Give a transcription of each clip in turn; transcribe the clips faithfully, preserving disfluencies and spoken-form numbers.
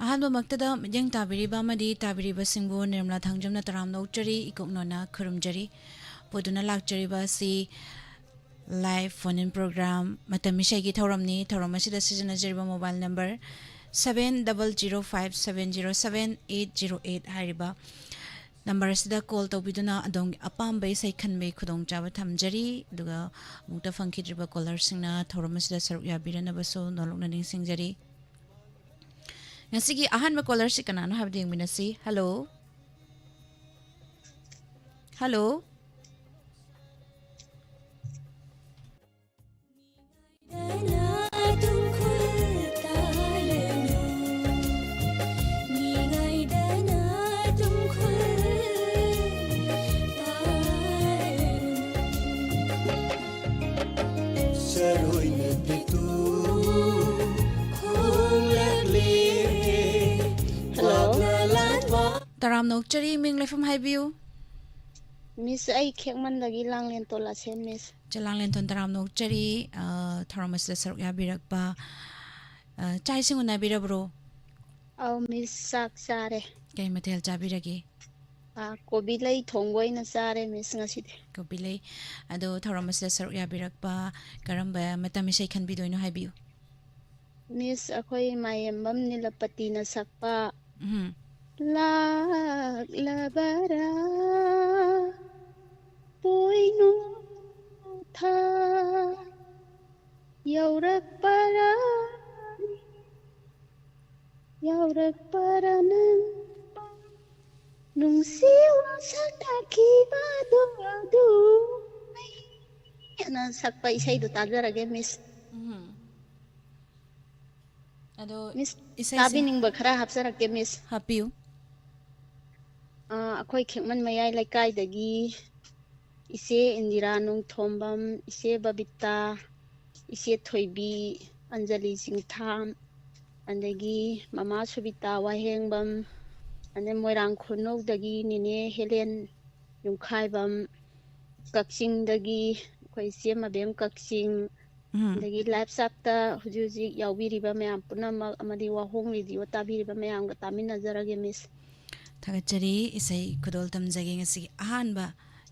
ꯑꯍꯥꯟꯕꯃꯛꯇꯗ ꯃꯤꯠꯌꯦꯡ ꯇꯥꯕꯤꯔꯤꯕ ꯑꯃꯗꯤ ꯇꯥꯕꯤꯔꯤꯕꯁꯤꯡꯕꯨ ꯅꯤꯔꯃꯂꯥ ꯊꯥꯡꯖꯝꯅ ꯇꯔꯥꯝꯅ ꯑꯣꯛꯆꯔꯤ, ꯏꯀꯣꯛꯅꯣꯅ ꯈꯨꯔꯨꯝꯖꯔꯤ꯫ ꯄꯨꯗꯨꯅ ꯂꯥꯛꯆꯔꯤꯕ ꯑꯁꯤ live phone in program ꯃꯇꯝ ꯏꯁꯩꯒꯤ ꯊꯧꯔꯝꯅꯤ꯫ ꯊꯧꯔꯝ ꯑꯁꯤꯗ ꯁꯤꯖꯤꯟꯅꯖꯔꯤꯕ mobile number seven double zero five seven zero seven eight zero eight ꯍꯥꯏꯔꯤꯕ number ꯑꯁꯤꯗ call ꯇꯧꯕꯤꯗꯨꯅ ꯑꯗꯣꯝꯒꯤ ꯑꯄꯥꯝꯕ ꯏꯁꯩ ꯈꯟꯕꯒꯤ ꯈꯨꯗꯣꯡꯆꯥꯕ ꯊꯝꯖꯔꯤ꯫ ꯑꯗꯨꯒ ꯑꯃꯨꯛꯇ ꯐꯪꯈꯤꯗ꯭ꯔꯤꯕ callerꯁꯤꯡꯅ ꯊꯧꯔꯝ ꯑꯁꯤꯗ ꯁꯔꯨꯛ ꯌꯥꯕꯤꯔꯅꯕꯁꯨ ꯅꯣꯜꯂꯨꯛꯅ ꯅꯤꯡꯁꯤꯡꯖꯔꯤ꯫ ꯉꯁꯤꯒꯤ ꯑꯍꯥꯟꯕ callerꯁꯤ ꯀꯅꯥꯅꯣ ꯍꯥꯏꯕꯗꯨ ꯌꯦꯡꯃꯤꯟꯅꯁꯤ꯫ Hello꯫ Hello꯫ Hello꯫ ꯇꯔꯥꯝꯅ ꯑꯣꯛꯆꯔꯤ, ꯃꯤꯡ ꯂꯩꯐꯝ ꯍꯥꯏꯕꯤꯌꯨ꯫ Miss, ꯑꯩ ꯈꯦꯛꯃꯟꯗꯒꯤ ꯂꯥꯡꯂꯦꯟꯇꯣꯟ ꯂꯥꯁꯦꯝ, Miss꯫ ꯆꯦ ꯂꯥꯡꯂꯦꯟꯇꯣꯟ, ꯇꯔꯥꯝꯅ ꯑꯣꯛꯆꯔꯤ꯫ ꯑ, ꯊꯧꯔꯝ ꯑꯁꯤꯗ ꯁꯔꯨꯛ ꯌꯥꯕꯤꯔꯛꯄ, ꯑ, ꯆꯥꯛ ꯏꯁꯤꯡ ꯎꯅꯕꯤꯔꯕ꯭ꯔꯣ? ꯑꯧ, Miss, ꯆꯥꯛ ꯆꯥꯔꯦ꯫ ꯀꯩ ꯃꯊꯦꯜ ꯆꯥꯕꯤꯔꯒꯦ? ꯑ, ꯀꯣꯕꯤ ꯂꯩ ꯊꯣꯡꯕ ꯑꯣꯏꯅ ꯆꯥꯔꯦ, Miss, ꯉꯁꯤꯗꯤ꯫ ꯀꯣꯕꯤ ꯂꯩ꯫ ꯑꯗꯣ ꯊꯧꯔꯝ ꯑꯁꯤꯗ ꯁꯔꯨꯛ ꯌꯥꯕꯤꯔꯛꯄ ꯀꯔꯝꯕ ꯃꯇꯝ ꯏꯁꯩ ꯈꯟꯕꯤꯗꯣꯏꯅꯣ ꯍꯥꯏꯕꯤꯌꯨ꯫ Miss, ꯑꯩꯈꯣꯏ ꯃꯥꯌꯦꯝꯕꯝ ꯅꯤꯂꯄꯇꯤꯅ ꯁꯛꯄ ꯎꯝ꯫ ꯂꯥꯛꯂꯕꯔꯥ ꯄꯣꯏꯅꯨ ꯊꯥ ꯌꯧꯔꯛꯄꯔꯥ, ꯌꯧꯔꯛꯄꯔꯥ ꯅꯪ ꯅꯨꯡꯁꯤ ꯋꯥꯁꯛꯅꯈꯤꯕꯗꯣ ꯑꯗꯨ ꯑꯩꯅ ꯁꯛꯄ ꯏꯁꯩꯗꯣ ꯇꯥꯖꯔꯒꯦ, Miss꯫ ꯎꯝ꯫ ꯑꯗꯣ Miss, ꯏꯁꯩꯁꯦ ꯇꯥꯕꯤꯅꯤꯡꯕ ꯈꯔ ꯍꯥꯞꯆꯔꯛꯀꯦ, Miss꯫ ꯍꯥꯞꯄꯤꯌꯨ꯫ ꯑ, ꯑꯩꯈꯣꯏ ꯈꯦꯛꯃꯟ ꯃꯌꯥꯏ ꯂꯩꯀꯥꯏꯗꯒꯤ ꯏꯆꯦ ꯏꯟꯗꯤꯔꯥ ꯅꯣꯡꯊꯣꯝꯕꯝ, ꯏꯆꯦ ꯕꯕꯤꯇꯥ, ꯏꯆꯦ ꯊꯣꯏꯕꯤ, ꯑꯟꯖꯂꯤ ꯆꯤꯡꯊꯥꯝ, ꯑꯗꯒꯤ ꯃꯃꯥ ꯁꯨꯕꯤꯇꯥ ꯋꯥꯍꯦꯡꯕꯝ, ꯑꯗꯩ ꯃꯣꯏꯔꯥꯡ ꯈꯨꯅꯧꯗꯒꯤ ꯅꯦꯅꯦ ꯍꯦꯂꯦꯟ ꯌꯨꯝꯈꯥꯏꯕꯝ, ꯀꯛꯆꯤꯡꯗꯒꯤ ꯑꯩꯈꯣꯏ ꯏꯆꯦ ꯃꯕꯦꯝ ꯀꯛꯆꯤꯡ, ꯎꯝ꯫ ꯑꯗꯒꯤ ꯂꯥꯏꯞ ꯆꯥꯠꯇ ꯍꯧꯖꯤꯛ ꯍꯧꯖꯤꯛ ꯌꯥꯎꯕꯤꯔꯤꯕ ꯃꯌꯥꯝ ꯄꯨꯝꯅꯃꯛ ꯑꯃꯗꯤ ꯋꯥꯍꯣꯡ ꯔꯦꯗꯤꯑꯣ ꯇꯥꯕꯤꯔꯤꯕ ꯃꯌꯥꯝꯒ ꯇꯥꯃꯤꯟꯅꯖꯔꯒꯦ, ꯃꯤꯁ꯫ ꯊꯥꯒꯠꯆꯔꯤ꯫ ꯏꯁꯩ ꯈꯨꯗꯣꯜ ꯇꯝꯖꯒꯦ ꯉꯁꯤꯒꯤ ꯑꯍꯥꯟꯕ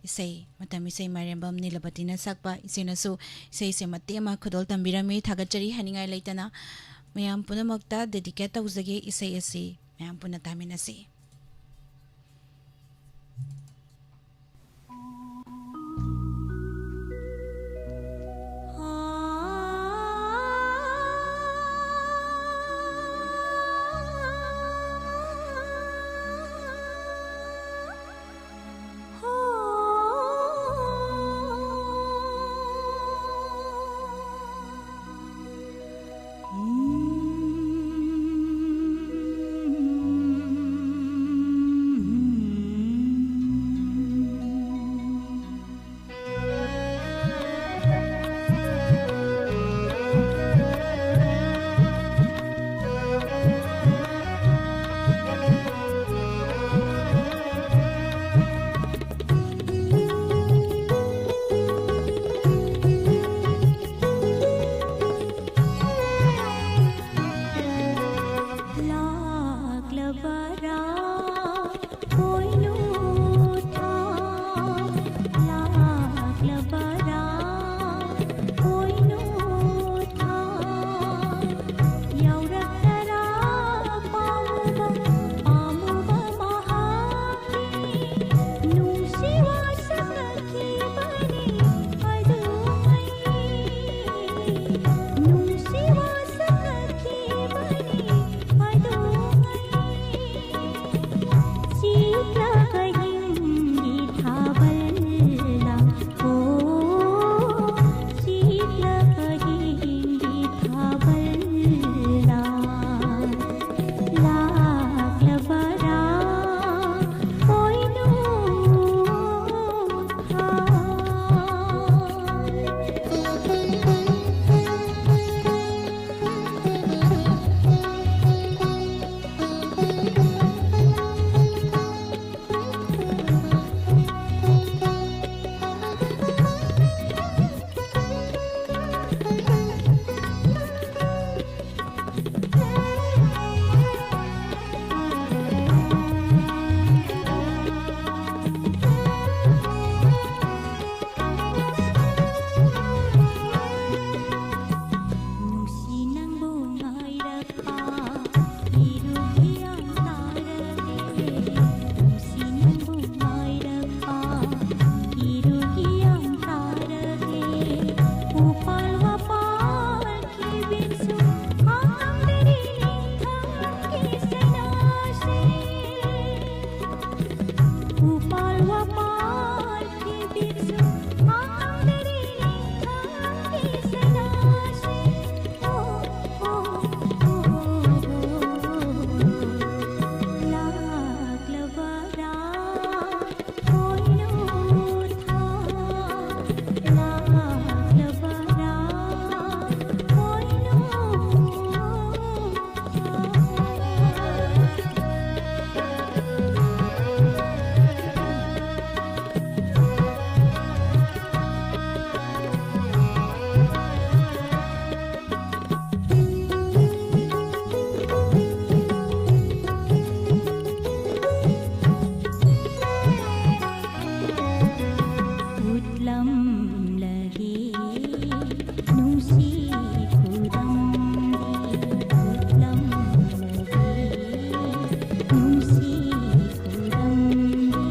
ꯏꯁꯩ, ꯃꯇꯝ ꯏꯁꯩ ꯃꯥꯏꯔꯦꯝꯕꯝ ꯅꯤꯂꯄꯇꯤꯅ ꯁꯛꯄ꯫ ꯏꯆꯦꯅꯁꯨ ꯏꯁꯩꯁꯦ ꯃꯇꯦꯛ ꯑꯃ ꯈꯨꯗꯣꯜ ꯇꯝꯕꯤꯔꯝꯃꯤ꯫ ꯊꯥꯒꯠꯆꯔꯤ ꯍꯥꯏꯅꯤꯡꯉꯥꯏ ꯂꯩꯇꯅ꯫ ꯃꯌꯥꯝ ꯄꯨꯝꯅꯃꯛꯇ ꯗꯦꯗꯤꯀꯦꯠ ꯇꯧꯖꯒꯦ ꯏꯁꯩ ꯑꯁꯤ꯫ ꯃꯌꯥꯝ ꯄꯨꯟꯅ ꯇꯥꯃꯤꯟꯅꯁꯤ꯫ ꯈꯨꯗꯝ ꯂꯒꯦ, ꯅꯨꯡꯁꯤ ꯈꯨꯗꯝꯗꯤ ꯈꯨꯠꯂꯝ ꯂꯒꯦ, ꯅꯨꯡꯁꯤ ꯈꯨꯗꯝꯗꯤ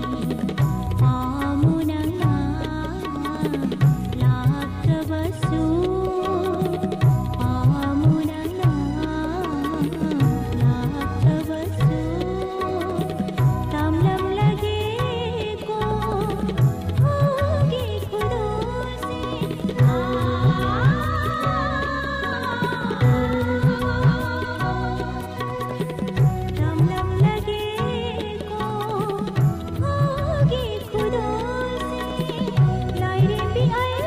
ꯄꯥꯝꯃꯨ ꯅꯪꯅ ꯂꯥꯛꯇꯕꯁꯨ, ꯄꯥꯝꯃꯨ ꯅꯪꯅ ꯂꯥꯛꯇꯕꯁꯨ, ꯇꯝꯂꯝꯂꯒꯦꯀꯣ ꯍꯧꯒꯤ ꯈꯨꯗꯣꯜꯁꯦ꯫ ꯇꯝꯂꯝꯂꯒꯦꯀꯣ ꯍꯧꯒꯤ ꯈꯨꯗꯣꯜꯁꯦ꯫ ꯂꯥꯏꯔꯦꯝꯕꯤ ꯑꯩ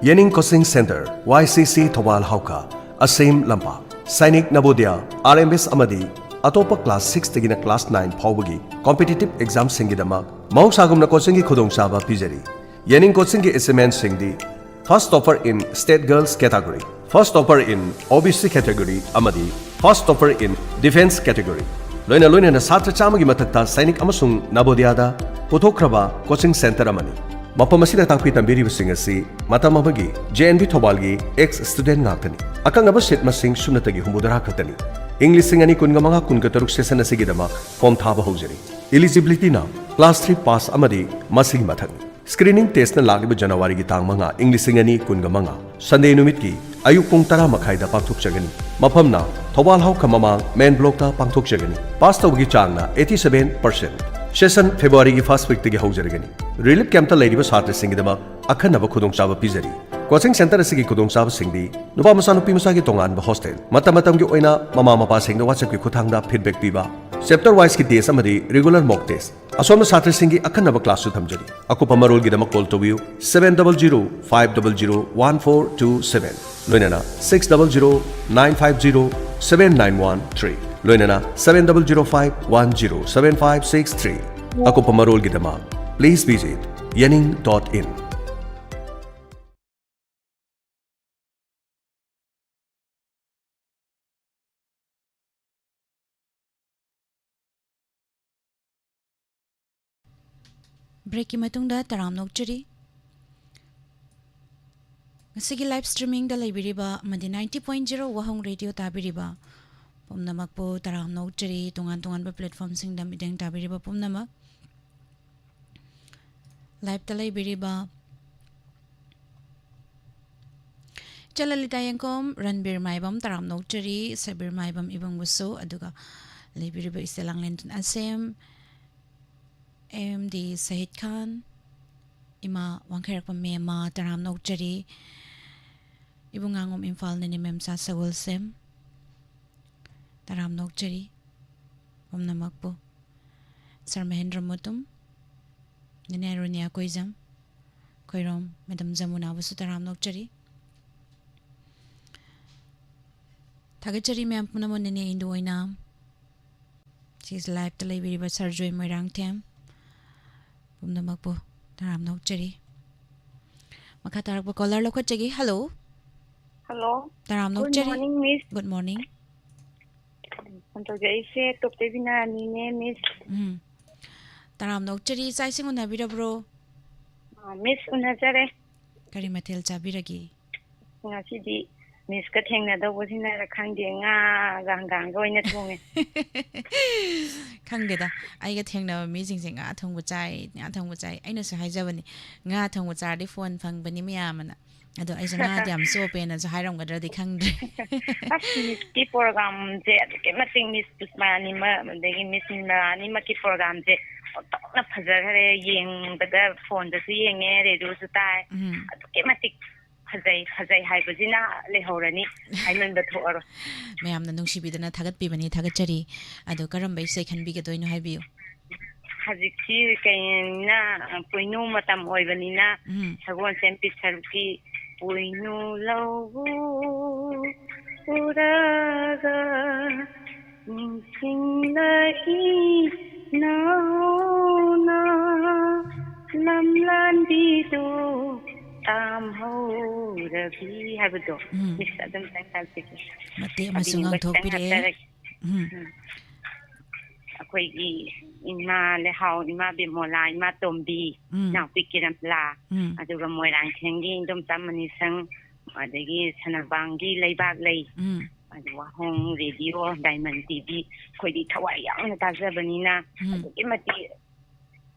ꯌꯦꯅꯤꯡ ꯀꯣꯆꯤꯡ ꯁꯦꯟꯇꯔ, ꯋꯥꯏ ꯁꯤ ꯁꯤ ꯊꯧꯕꯥꯜ ꯍꯥꯎꯈ, ꯑꯁꯦꯝ ꯂꯝꯄꯥꯛ, ꯁꯥꯏꯅꯤꯛ ꯅꯕꯣꯗꯤꯌꯥ, ꯑꯥꯔ ꯑꯦꯝ ꯑꯦꯁ ꯑꯃꯗꯤ ꯑꯇꯣꯞꯄ ꯀ꯭ꯂꯥꯁ ꯁꯤꯛꯁꯇꯒꯤꯅ ꯀ꯭ꯂꯥꯁ ꯅꯥꯏꯟ ꯐꯥꯎꯕꯒꯤ ꯀꯣꯝꯄꯤꯇꯤꯇꯤꯚ ꯑꯦꯛꯖꯥꯝꯁꯤꯡꯒꯤꯗꯃꯛ ꯃꯍꯧꯁꯥꯒꯨꯝꯅ ꯀꯣꯆꯤꯡꯒꯤ ꯈꯨꯗꯣꯡꯆꯥꯕ ꯄꯤꯖꯔꯤ꯫ ꯌꯦꯅꯤꯡ ꯀꯣꯆꯤꯡꯒꯤ ꯑꯦꯆꯤꯞꯃꯦꯟꯁꯤꯡꯗꯤ first topper in state girls category, first topper in O B C category ꯑꯃꯗꯤ first topper in defense category꯫ ꯂꯣꯏꯅ ꯂꯣꯏꯅꯅ ꯁꯥꯇ꯭ꯔ ꯆꯥꯝꯃꯒꯤ ꯃꯊꯛꯇ ꯁꯥꯏꯅꯤꯛ ꯑꯃꯁꯨꯡ ꯅꯕꯣꯗꯤꯌꯥꯗ ꯄꯨꯊꯣꯛꯈ꯭ꯔꯕ ꯀꯣꯆꯤꯡ ꯁꯦꯟꯇꯔ ꯑꯃꯅꯤ꯫ ꯃꯐꯝ ꯑꯁꯤꯗ ꯇꯥꯛꯄꯤ ꯇꯝꯕꯤꯔꯤꯕꯁꯤꯡ ꯑꯁꯤ ꯃꯇꯝ ꯑꯃꯒꯤ J N V ꯊꯧꯕꯥꯜꯒꯤ ꯑꯦꯛꯁ ꯁ꯭ꯇꯨꯗꯦꯟꯠ ꯉꯥꯛꯇꯅꯤ꯫ ꯑꯀꯛꯅꯕ ꯁꯤꯠ ꯃꯁꯤꯡ ꯁꯨꯞꯅꯇꯒꯤ ꯍꯨꯝꯐꯨꯇꯔꯥ ꯈꯛꯇꯅꯤ꯫ ꯏꯪ ꯂꯤꯁꯤꯡ ꯑꯅꯤ ꯀꯨꯟꯒ ꯃꯉꯥ ꯀꯨꯟꯒ ꯇꯔꯨꯛ ꯁꯦꯁꯟ ꯑꯁꯤꯒꯤꯗꯃꯛ ꯐꯣꯔꯝ ꯊꯥꯕ ꯍꯧꯖꯔꯤ꯫ ꯏꯂꯤꯖꯤꯕꯤꯂꯤꯇꯤꯅ ꯀ꯭ꯂꯥꯁ ꯊ꯭ꯔꯤ ꯄꯥꯁ ꯑꯃꯗꯤ ꯃꯁꯤꯒꯤ ꯃꯊꯛꯅꯤ꯫ ꯁ꯭ꯀ꯭ꯔꯤꯅꯤꯡ ꯇꯦꯁ꯭ꯠꯅ ꯂꯥꯛꯂꯤꯕ ꯖꯅꯋꯥꯔꯤꯒꯤ ꯇꯥꯡ ꯃꯉꯥ, ꯏꯪ ꯂꯤꯁꯤꯡ ꯑꯅꯤ ꯀꯨꯟꯒ ꯃꯉꯥ, ꯁꯟꯗꯦ ꯅꯨꯃꯤꯠꯀꯤ ꯑꯌꯨꯛ ꯄꯨꯡ ꯇꯔꯥ ꯃꯈꯥꯏꯗ ꯄꯥꯡꯊꯣꯛꯆꯒꯅꯤ꯫ ꯃꯐꯝꯅ ꯊꯧꯕꯥꯜ ꯍꯥꯎꯈ ꯃꯃꯥꯡ ꯃꯦꯟ ꯕ꯭ꯂꯣꯛꯇ ꯄꯥꯡꯊꯣꯛꯆꯒꯅꯤ꯫ ꯄꯥꯁ ꯇꯧꯕꯒꯤ ꯆꯥꯡꯅ eighty seven percent꯫ ꯁꯦꯁꯟ ꯐꯦꯕ꯭ꯔꯨꯋꯥꯔꯤꯒꯤ first weekꯇꯒꯤ ꯍꯧꯖꯔꯒꯅꯤ꯫ ꯔꯤꯂꯤꯐ ꯀꯦꯝꯞꯇ ꯂꯩꯔꯤꯕ ꯁꯥꯇ꯭ꯔꯁꯤꯡꯒꯤꯗꯃꯛ ꯑꯈꯟꯅꯕ ꯈꯨꯗꯣꯡꯆꯥꯕ ꯄꯤꯖꯔꯤ꯫ ꯀꯣꯆꯤꯡ ꯁꯦꯟꯇꯔ ꯑꯁꯤꯒꯤ ꯈꯨꯗꯣꯡꯆꯥꯕꯁꯤꯡꯗꯤ ꯅꯨꯄꯥ ꯃꯆꯥ, ꯅꯨꯄꯤ ꯃꯆꯥꯒꯤ ꯇꯣꯉꯥꯟꯕ ꯍꯣꯁꯇꯦꯜ, ꯃꯇꯝ ꯃꯇꯝꯒꯤ ꯑꯣꯏꯅ ꯃꯃꯥ ꯃꯄꯥꯁꯤꯡꯗ WhatsAppꯀꯤ ꯈꯨꯠꯊꯥꯡꯗ ꯐꯤꯗꯕꯦꯛ ꯄꯤꯕ, ꯆꯦꯞꯇꯔ ꯋꯥꯏꯁꯀꯤ ꯇꯦꯁ꯭ꯠ ꯑꯃꯗꯤ ꯔꯤꯒꯨꯂꯔ ꯃꯣꯛ ꯇꯦꯁ꯭ꯠ, ꯑꯁꯣꯟꯕ ꯁꯥꯇ꯭ꯔꯁꯤꯡꯒꯤ ꯑꯈꯟꯅꯕ ꯀ꯭ꯂꯥꯁꯁꯨ ꯊꯝꯖꯔꯤ꯫ ꯑꯀꯨꯞꯄ ꯃꯔꯣꯜꯒꯤꯗꯃꯛ ꯀꯣꯜ ꯇꯧꯕꯤꯌꯨ seven double zero five double zero one four two seven, ꯂꯣꯏꯅꯅ six double zero nine five zero seven nine one three, ꯂꯣꯏꯅꯅ seven double zero five one zero seven five six three꯫ ꯑꯀꯨꯞꯄ ꯃꯔꯣꯜꯒꯤꯗꯃꯛ please visit yening dot in꯫ ꯕ꯭ꯔꯦꯛꯀꯤ ꯃꯇꯨꯡꯗ ꯇꯔꯥꯝꯅ ꯑꯣꯛꯆꯔꯤ꯫ ꯉꯁꯤꯒꯤ live ꯁ꯭ꯇ꯭ꯔꯤꯃꯤꯡꯗ ꯂꯩꯕꯤꯔꯤꯕ ꯑꯃꯗꯤ ninety point zero ꯋꯥꯍꯣꯡ radio ꯇꯥꯕꯤꯔꯤꯕ ꯄꯨꯝꯅꯃꯛꯄꯨ ꯇꯔꯥꯝꯅ ꯑꯣꯛꯆꯔꯤ꯫ ꯇꯣꯉꯥꯟ ꯇꯣꯉꯥꯟꯕ ꯄ꯭ꯂꯦꯠꯐꯣꯝꯁꯤꯡꯗ ꯃꯤꯠꯌꯦꯡ ꯇꯥꯕꯤꯔꯤꯕ ꯄꯨꯝꯅꯃꯛ, ꯂꯥꯏꯚꯇ ꯂꯩꯕꯤꯔꯤꯕ ꯏꯆꯦ ꯂꯂꯤꯇꯥ ꯌꯦꯡꯀꯣꯝ, ꯔꯟꯕꯤꯔ ꯃꯥꯏꯕꯝ ꯇꯔꯥꯝꯅ ꯑꯣꯛꯆꯔꯤ, ꯁꯕꯤꯔ ꯃꯥꯏꯕꯝ ꯏꯕꯨꯡꯕꯨꯁꯨ, ꯑꯗꯨꯒ ꯂꯩꯕꯤꯔꯤꯕ ꯏꯆꯦ ꯂꯥꯡꯂꯦꯟꯊꯣꯟ ꯑꯁꯦꯝ, ꯑꯦꯝ ꯗꯤ ꯁꯍꯤꯗ ꯈꯥꯟ, ꯏꯃꯥ ꯋꯥꯡꯈꯩꯔꯥꯛꯄꯝ ꯃꯦꯝꯃ ꯇꯔꯥꯝꯅ ꯑꯣꯛꯆꯔꯤ, ꯏꯕꯨꯡꯉꯥꯉꯣꯝ ꯏꯝꯐꯥꯜ ꯅꯤꯅꯦ ꯃꯦꯝꯆꯥ ꯁꯒꯣꯜꯁꯦꯝ ꯇꯔꯥꯝꯅ ꯑꯣꯛꯆꯔꯤ ꯄꯨꯝꯅꯃꯛꯄꯨ꯫ ꯁꯥꯔ ꯃꯍꯦꯟꯗ꯭ꯔ ꯃꯨꯇꯨꯝ, ꯅꯦꯅꯦ ꯔꯣꯅꯤꯌꯥ ꯀꯣꯏꯖꯝ, ꯈꯣꯏꯔꯣꯝ꯫ ꯃꯦꯗꯥꯝ ꯖꯃꯨꯅꯥꯕꯨꯁꯨ ꯇꯔꯥꯝꯅ ꯑꯣꯛꯆꯔꯤ꯫ ꯊꯥꯒꯠꯆꯔꯤ ꯃꯌꯥꯝ ꯄꯨꯝꯅꯃꯛ ꯅꯦꯅꯦ ꯏꯟꯗꯨ ꯑꯣꯏꯅ꯫ ꯁꯤꯁ ꯂꯥꯏꯞꯇ ꯂꯩꯕꯤꯔꯤꯕ ꯁꯔꯖꯣꯏ ꯃꯣꯏꯔꯥꯡꯊꯦꯝ ꯄꯨꯝꯅꯃꯛꯄꯨ ꯇꯔꯥꯝꯅ ꯑꯣꯛꯆꯔꯤ꯫ ꯃꯈꯥ ꯇꯥꯔꯛꯄ ꯀꯣꯂꯔ ꯂꯧꯈꯠꯆꯒꯦ꯫ ꯍꯜꯂꯣ꯫ ꯍꯜꯂꯣ꯫ ꯇꯔꯥꯝꯅ ꯒꯨꯗ ꯑꯣꯛꯆꯔꯤ꯫ Morning, miss. Good morning. Phone ꯇꯧꯖꯔꯛꯏꯁꯦ ꯇꯣꯞꯇꯩ ꯕꯤꯅꯥꯔꯥꯅꯤꯅꯦ, ꯃꯤꯁ꯫ ꯎꯝ꯫ ꯇꯔꯥꯝꯅ ꯑꯣꯛꯆꯔꯤ꯫ ꯆꯥꯛ ꯏꯁꯤꯡ ꯎꯅꯕꯤꯔꯕ꯭ꯔꯣ? ꯑ, ꯃꯤꯁ, ꯎꯅꯖꯔꯦ꯫ ꯀꯔꯤ ꯃꯊꯦꯜ ꯆꯥꯕꯤꯔꯒꯦ? ꯉꯁꯤꯗꯤ ꯃꯤꯁꯀ ꯊꯦꯡꯅꯗꯧꯕꯁꯤꯅꯔ ꯈꯪꯗꯦ, ꯉꯥꯒ ꯍꯪꯒꯥꯝꯒ ꯑꯣꯏꯅ ꯊꯣꯡꯉꯦ꯫ ꯈꯪꯗꯦꯗ, ꯑꯩꯒ ꯊꯦꯡꯅꯕ ꯃꯤꯁꯤꯡꯁꯦ ꯉꯥ ꯊꯣꯡꯕ ꯆꯥꯏ, ꯉꯥ ꯊꯣꯡꯕ ꯆꯥꯏ꯫ ꯑꯩꯅꯁꯨ ꯍꯥꯏꯖꯕꯅꯤ, "ꯉꯥ ꯊꯣꯡꯕ ꯆꯥꯔꯗꯤ ꯐꯣꯟ ꯐꯪꯕꯅꯤ ꯃꯌꯥꯝ" ꯑꯅ꯫ ꯑꯗꯣ ꯑꯩꯁꯦ ꯉꯥꯗꯤ ꯌꯥꯝ ꯆꯣꯞꯄꯦꯅꯁꯨ ꯍꯥꯏꯔꯝꯒꯗ꯭ꯔꯗꯤ ꯈꯪꯗ꯭ꯔꯦ꯫ ꯑꯁ, ꯃꯤꯁꯀꯤ ꯄ꯭ꯔꯣꯒꯥꯝꯁꯦ ꯑꯗꯨꯛꯀꯤ ꯃꯇꯤꯛ, ꯃꯤꯁ ꯄꯨꯁꯄꯥꯅꯤꯃꯛ, ꯑꯗꯒꯤ ꯃꯤꯁ ꯅꯤꯔꯃꯂꯥꯅꯤꯃꯛꯀꯤ ꯄ꯭ꯔꯣꯒꯥꯝꯁꯦ ꯑꯣꯟꯊꯣꯛꯅ ꯐꯖꯈ꯭ꯔꯦ꯫ ꯌꯦꯡꯕꯗ ꯐꯣꯟꯗꯁꯨ ꯌꯦꯡꯉꯦ, ꯔꯦꯗꯤꯑꯣꯁꯨ ꯇꯥꯏ꯫ ꯎꯝ꯫ ꯑꯗꯨꯛꯀꯤ ꯃꯇꯤꯛ ꯐꯖꯩ, ꯐꯖꯩ ꯍꯥꯏꯕꯁꯤꯅ ꯂꯩꯍꯧꯔꯅꯤ, ꯍꯥꯏꯃꯟꯕ ꯊꯣꯛꯑꯔꯣꯏ꯫ ꯃꯌꯥꯝꯅ ꯅꯨꯡꯁꯤꯕꯤꯗꯅ ꯊꯥꯒꯠꯄꯤꯕꯅꯤ, ꯊꯥꯒꯠꯆꯔꯤ꯫ ꯑꯗꯣ ꯀꯔꯝꯕ ꯏꯁꯩ ꯈꯟꯕꯤꯒꯗꯣꯏꯅꯣ ꯍꯥꯏꯕꯤꯌꯨ꯫ ꯍꯧꯖꯤꯛꯁꯤ ꯀꯩꯅ, ꯄꯣꯏꯅꯨ ꯃꯇꯝ ꯑꯣꯏꯕꯅꯤꯅ, ꯎꯝ꯫ ꯁꯒꯣꯜꯁꯦꯝ ꯄꯤꯛꯆꯔꯒꯤ "ꯄꯣꯏꯅꯨ ꯂꯧꯕꯨ ꯎꯔꯒ ꯅꯤꯡꯁꯤꯡꯂꯛꯏ ꯅꯥꯎꯅ ꯂꯝꯂꯥꯟꯕꯤꯗꯨ ꯇꯥꯝꯍꯧꯔꯕꯤ" ꯍꯥꯏꯕꯗꯣ, ꯎꯝ꯫ ꯃꯤꯁ ꯑꯗꯨꯝꯇꯪ ꯇꯥꯛꯄꯤꯒꯦ꯫ ꯃꯇꯦꯛ ꯑꯃꯁꯨ ꯑꯕꯤꯅꯤꯡꯕ ꯈꯤꯇꯪ ꯉꯥꯡꯊꯣꯛꯄꯤꯔꯛꯑꯦ꯫ ꯍꯥꯞꯆꯔꯒꯦ꯫ ꯎꯝ꯫ ꯎꯝ꯫ ꯑꯩꯈꯣꯏꯒꯤ ꯏꯃꯥ ꯂꯩꯍꯥꯎ, ꯏꯃꯥ ꯕꯤꯃꯣꯂꯥ, ꯏꯃꯥ ꯇꯣꯝꯕꯤ, ꯎꯝ꯫ ꯏꯅꯥꯎꯄꯤ ꯀꯤꯔꯝꯂꯥ, ꯎꯝ꯫ ꯑꯗꯨꯒ ꯃꯣꯏꯔꯥꯡꯊꯦꯝꯒꯤ ꯏꯟꯗꯣꯝꯆꯥ ꯃꯅꯤꯁꯪ, ꯑꯗꯒꯤ ꯁꯅꯥꯕꯥꯡꯒꯤ ꯂꯩꯕꯥꯛꯂꯩ, ꯎꯝ꯫ ꯑꯗꯨ ꯋꯥꯍꯣꯡ ꯔꯦꯗꯤꯑꯣ, ꯗꯥꯏꯃꯟ ꯇꯤꯚꯤ, ꯑꯩꯈꯣꯏꯗꯤ ꯊꯋꯥꯏ ꯌꯥꯎꯅ ꯇꯥꯖꯕꯅꯤꯅ ꯎꯝ꯫ ꯑꯗꯨꯛꯀꯤ ꯃꯇꯤꯛ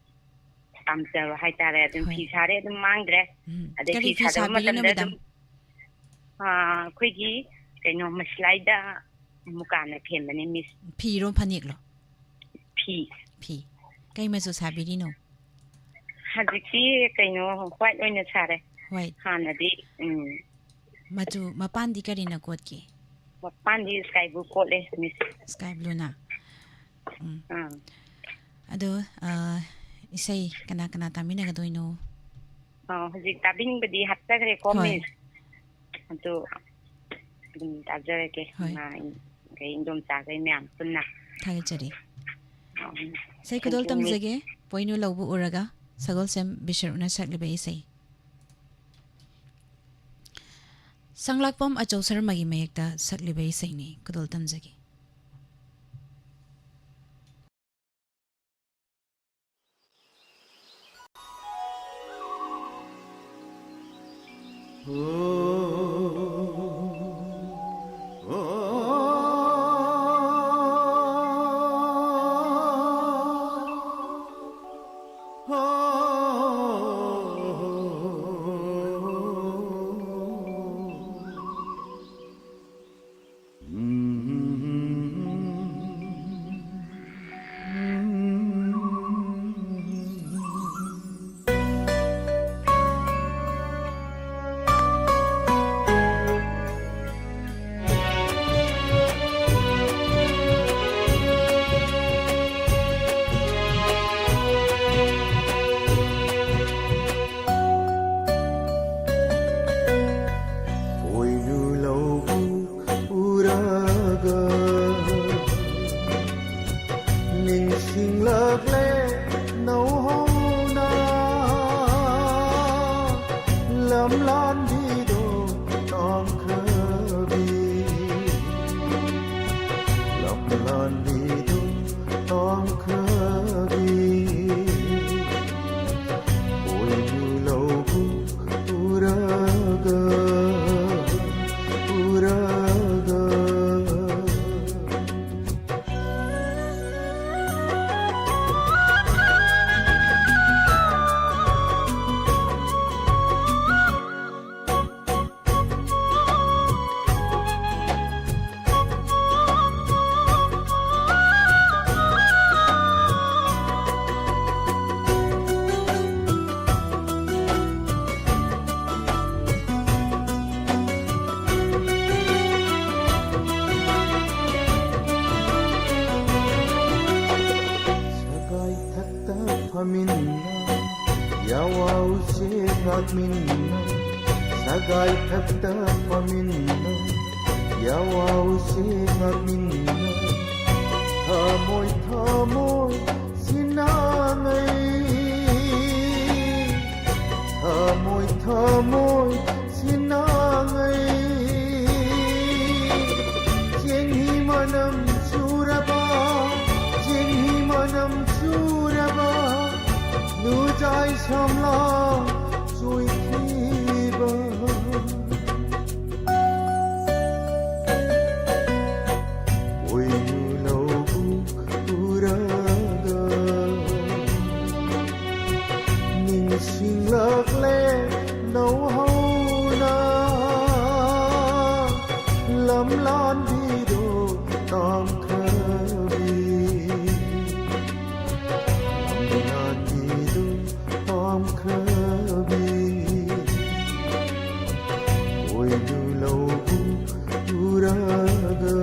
ꯄꯥꯝꯖꯕ ꯍꯥꯏꯇꯥꯔꯦ꯫ ꯑꯗꯨꯝ ꯍꯣꯏ꯫ ꯐꯤ ꯁꯥꯔꯦ, ꯑꯗꯨꯝ ꯃꯥꯡꯗ꯭ꯔꯦ꯫ ꯎꯝ꯫ ꯑꯗꯩ ꯀꯔꯤ ꯐꯤ ꯐꯤ ꯁꯥꯕ ꯁꯥꯕꯤꯔꯤꯅꯣ, ꯃꯇꯝꯗ ꯃꯦꯗꯥꯝ? ꯑꯗꯨꯝ, ꯑꯥ, ꯑꯩꯈꯣꯏꯒꯤ ꯀꯩꯅꯣ, ꯃꯁꯂꯥꯏꯗ ꯃꯨꯀꯥꯅ ꯐꯦꯟꯕꯅꯦ, ꯃꯤꯁ꯫ ꯐꯤꯔꯣ, ꯐꯅꯦꯛꯂꯣ? ꯐꯤ꯫ ꯐꯤ꯫ ꯀꯩ ꯃꯆꯨ ꯁꯥꯕꯤꯔꯤꯅꯣ? ꯍꯧꯖꯤꯛꯇꯤ ꯀꯩꯅꯣ, ꯋꯥꯏꯠ ꯑꯣꯏꯅ ꯁꯥꯔꯦ꯫ ꯋꯥꯏꯠ꯫ ꯍꯥꯟꯅꯗꯤ, ꯎꯝ꯫ ꯃꯆꯨ, ꯃꯄꯥꯟꯗꯤ ꯀꯔꯤꯅ ꯀꯣꯠꯀꯦ? ꯃꯄꯥꯟꯗꯤ ꯁ꯭ꯀꯥꯏ ꯕ꯭ꯂꯨ ꯀꯣꯠꯂꯦ, ꯃꯤꯁ꯫ ꯁ꯭ꯀꯥꯏ ꯕ꯭ꯂꯨꯅ? ꯎꯝ꯫ ꯑꯥ꯫ ꯑꯗꯣ, ꯑ, ꯏꯁꯩ ꯀꯅꯥ ꯀꯅꯥ ꯇꯥꯃꯤꯟꯅꯒꯗꯣꯏꯅꯣ? ꯑ, ꯍꯧꯖꯤꯛ ꯇꯥꯕꯤꯅꯤꯡꯕꯗꯤ ꯍꯥꯞꯆꯈ꯭ꯔꯦꯀꯣ, ꯍꯣꯏ꯫ Miss꯫ ꯑꯗꯨ ꯑꯗꯨꯝ ꯇꯥꯖꯔꯒꯦ꯫ ꯍꯣꯏ꯫ ꯏꯃꯥ, ꯀꯩ, ꯏꯟꯗꯣꯝꯆꯥꯈꯩ ꯃꯌꯥꯝ ꯄꯨꯟꯅ꯫ ꯊꯥꯒꯠꯆꯔꯤ꯫ ꯑ, ꯏꯁꯩ ꯈꯨꯗꯣꯜ thank you, Miss꯫ ꯇꯝꯖꯒꯦ, ꯄꯣꯏꯅꯨ ꯂꯧꯕ ꯎꯔꯒ, ꯁꯒꯣꯜꯁꯦꯝ ꯕꯤꯁ꯭ꯋꯔꯨꯞꯅ ꯁꯛꯂꯤꯕ ꯏꯁꯩ꯫ ꯁꯪꯂꯥꯛꯄꯝ ꯑꯆꯧ ꯁꯔꯃꯒꯤ ꯃꯌꯦꯛꯇ ꯁꯛꯂꯤꯕ ꯏꯁꯩꯅꯤ, ꯈꯨꯗꯣꯜ ꯇꯝꯖꯒꯦ꯫ ꯄꯣꯏꯅꯨ ꯂꯧꯕꯨꯛ ꯎꯔꯒ ꯅꯤꯡꯁꯤꯡꯂꯛꯂꯦ ꯅꯧꯍꯧꯅ ꯂꯝꯂꯥꯟꯕꯤꯗꯣ ꯇꯥꯡꯈ꯭ꯔꯕꯤ꯫ ꯂꯝꯂꯥꯟꯕꯤꯗꯣ ꯇꯥꯡꯈ꯭ꯔꯕꯤ꯫ ꯄꯣꯏꯅꯨ ꯂꯧꯕꯨꯛ ꯎꯔꯒ, ꯎꯔꯒ꯫ ꯁꯒꯥꯏ ꯊꯛꯇ ꯐꯝꯃꯤꯟꯅ ꯌꯥꯋꯥꯎꯁꯦ ꯉꯥꯛꯃꯤꯟꯅ, ꯁꯒꯥꯏ ꯊꯛꯇ ꯐꯝꯃꯤꯟꯅ, ꯌꯥꯋꯥꯎꯁꯦ ꯉꯥꯛꯃꯤꯟꯅ, ꯊꯃꯣꯏ ꯊꯃꯣꯏ ꯁꯤꯟꯅꯉꯩ, ꯊꯃꯣꯏ ꯊꯃꯣꯏ ꯁꯤꯟꯅꯉꯩ꯫ ꯆꯦꯡꯍꯤ ꯃꯅꯝ ꯆꯨꯔꯕ, ꯆꯦꯡꯍꯤ ꯃꯅꯝ ꯆꯨꯔꯕ, ꯅꯨꯖꯥꯏ ꯁꯝꯂꯥꯡ ꯆꯨꯏꯈꯤꯕ꯫ ꯄꯣꯏꯅꯨ ꯂꯧꯕꯨꯛ ꯎꯔꯒ ꯅꯤꯡꯁꯤꯡꯂꯛꯂꯦ ꯅꯧꯍꯧꯅ ꯂꯝꯂꯥꯟꯕꯤꯗꯣ ꯇꯥꯡꯈ꯭ꯔꯕꯤ꯫ ꯂꯝꯂꯥꯟꯕꯤꯗꯣ ꯇꯥꯡꯈ꯭ꯔꯕꯤ꯫ ꯄꯣꯏꯅꯨ ꯂꯧꯕꯨꯛ ꯎꯔꯒ,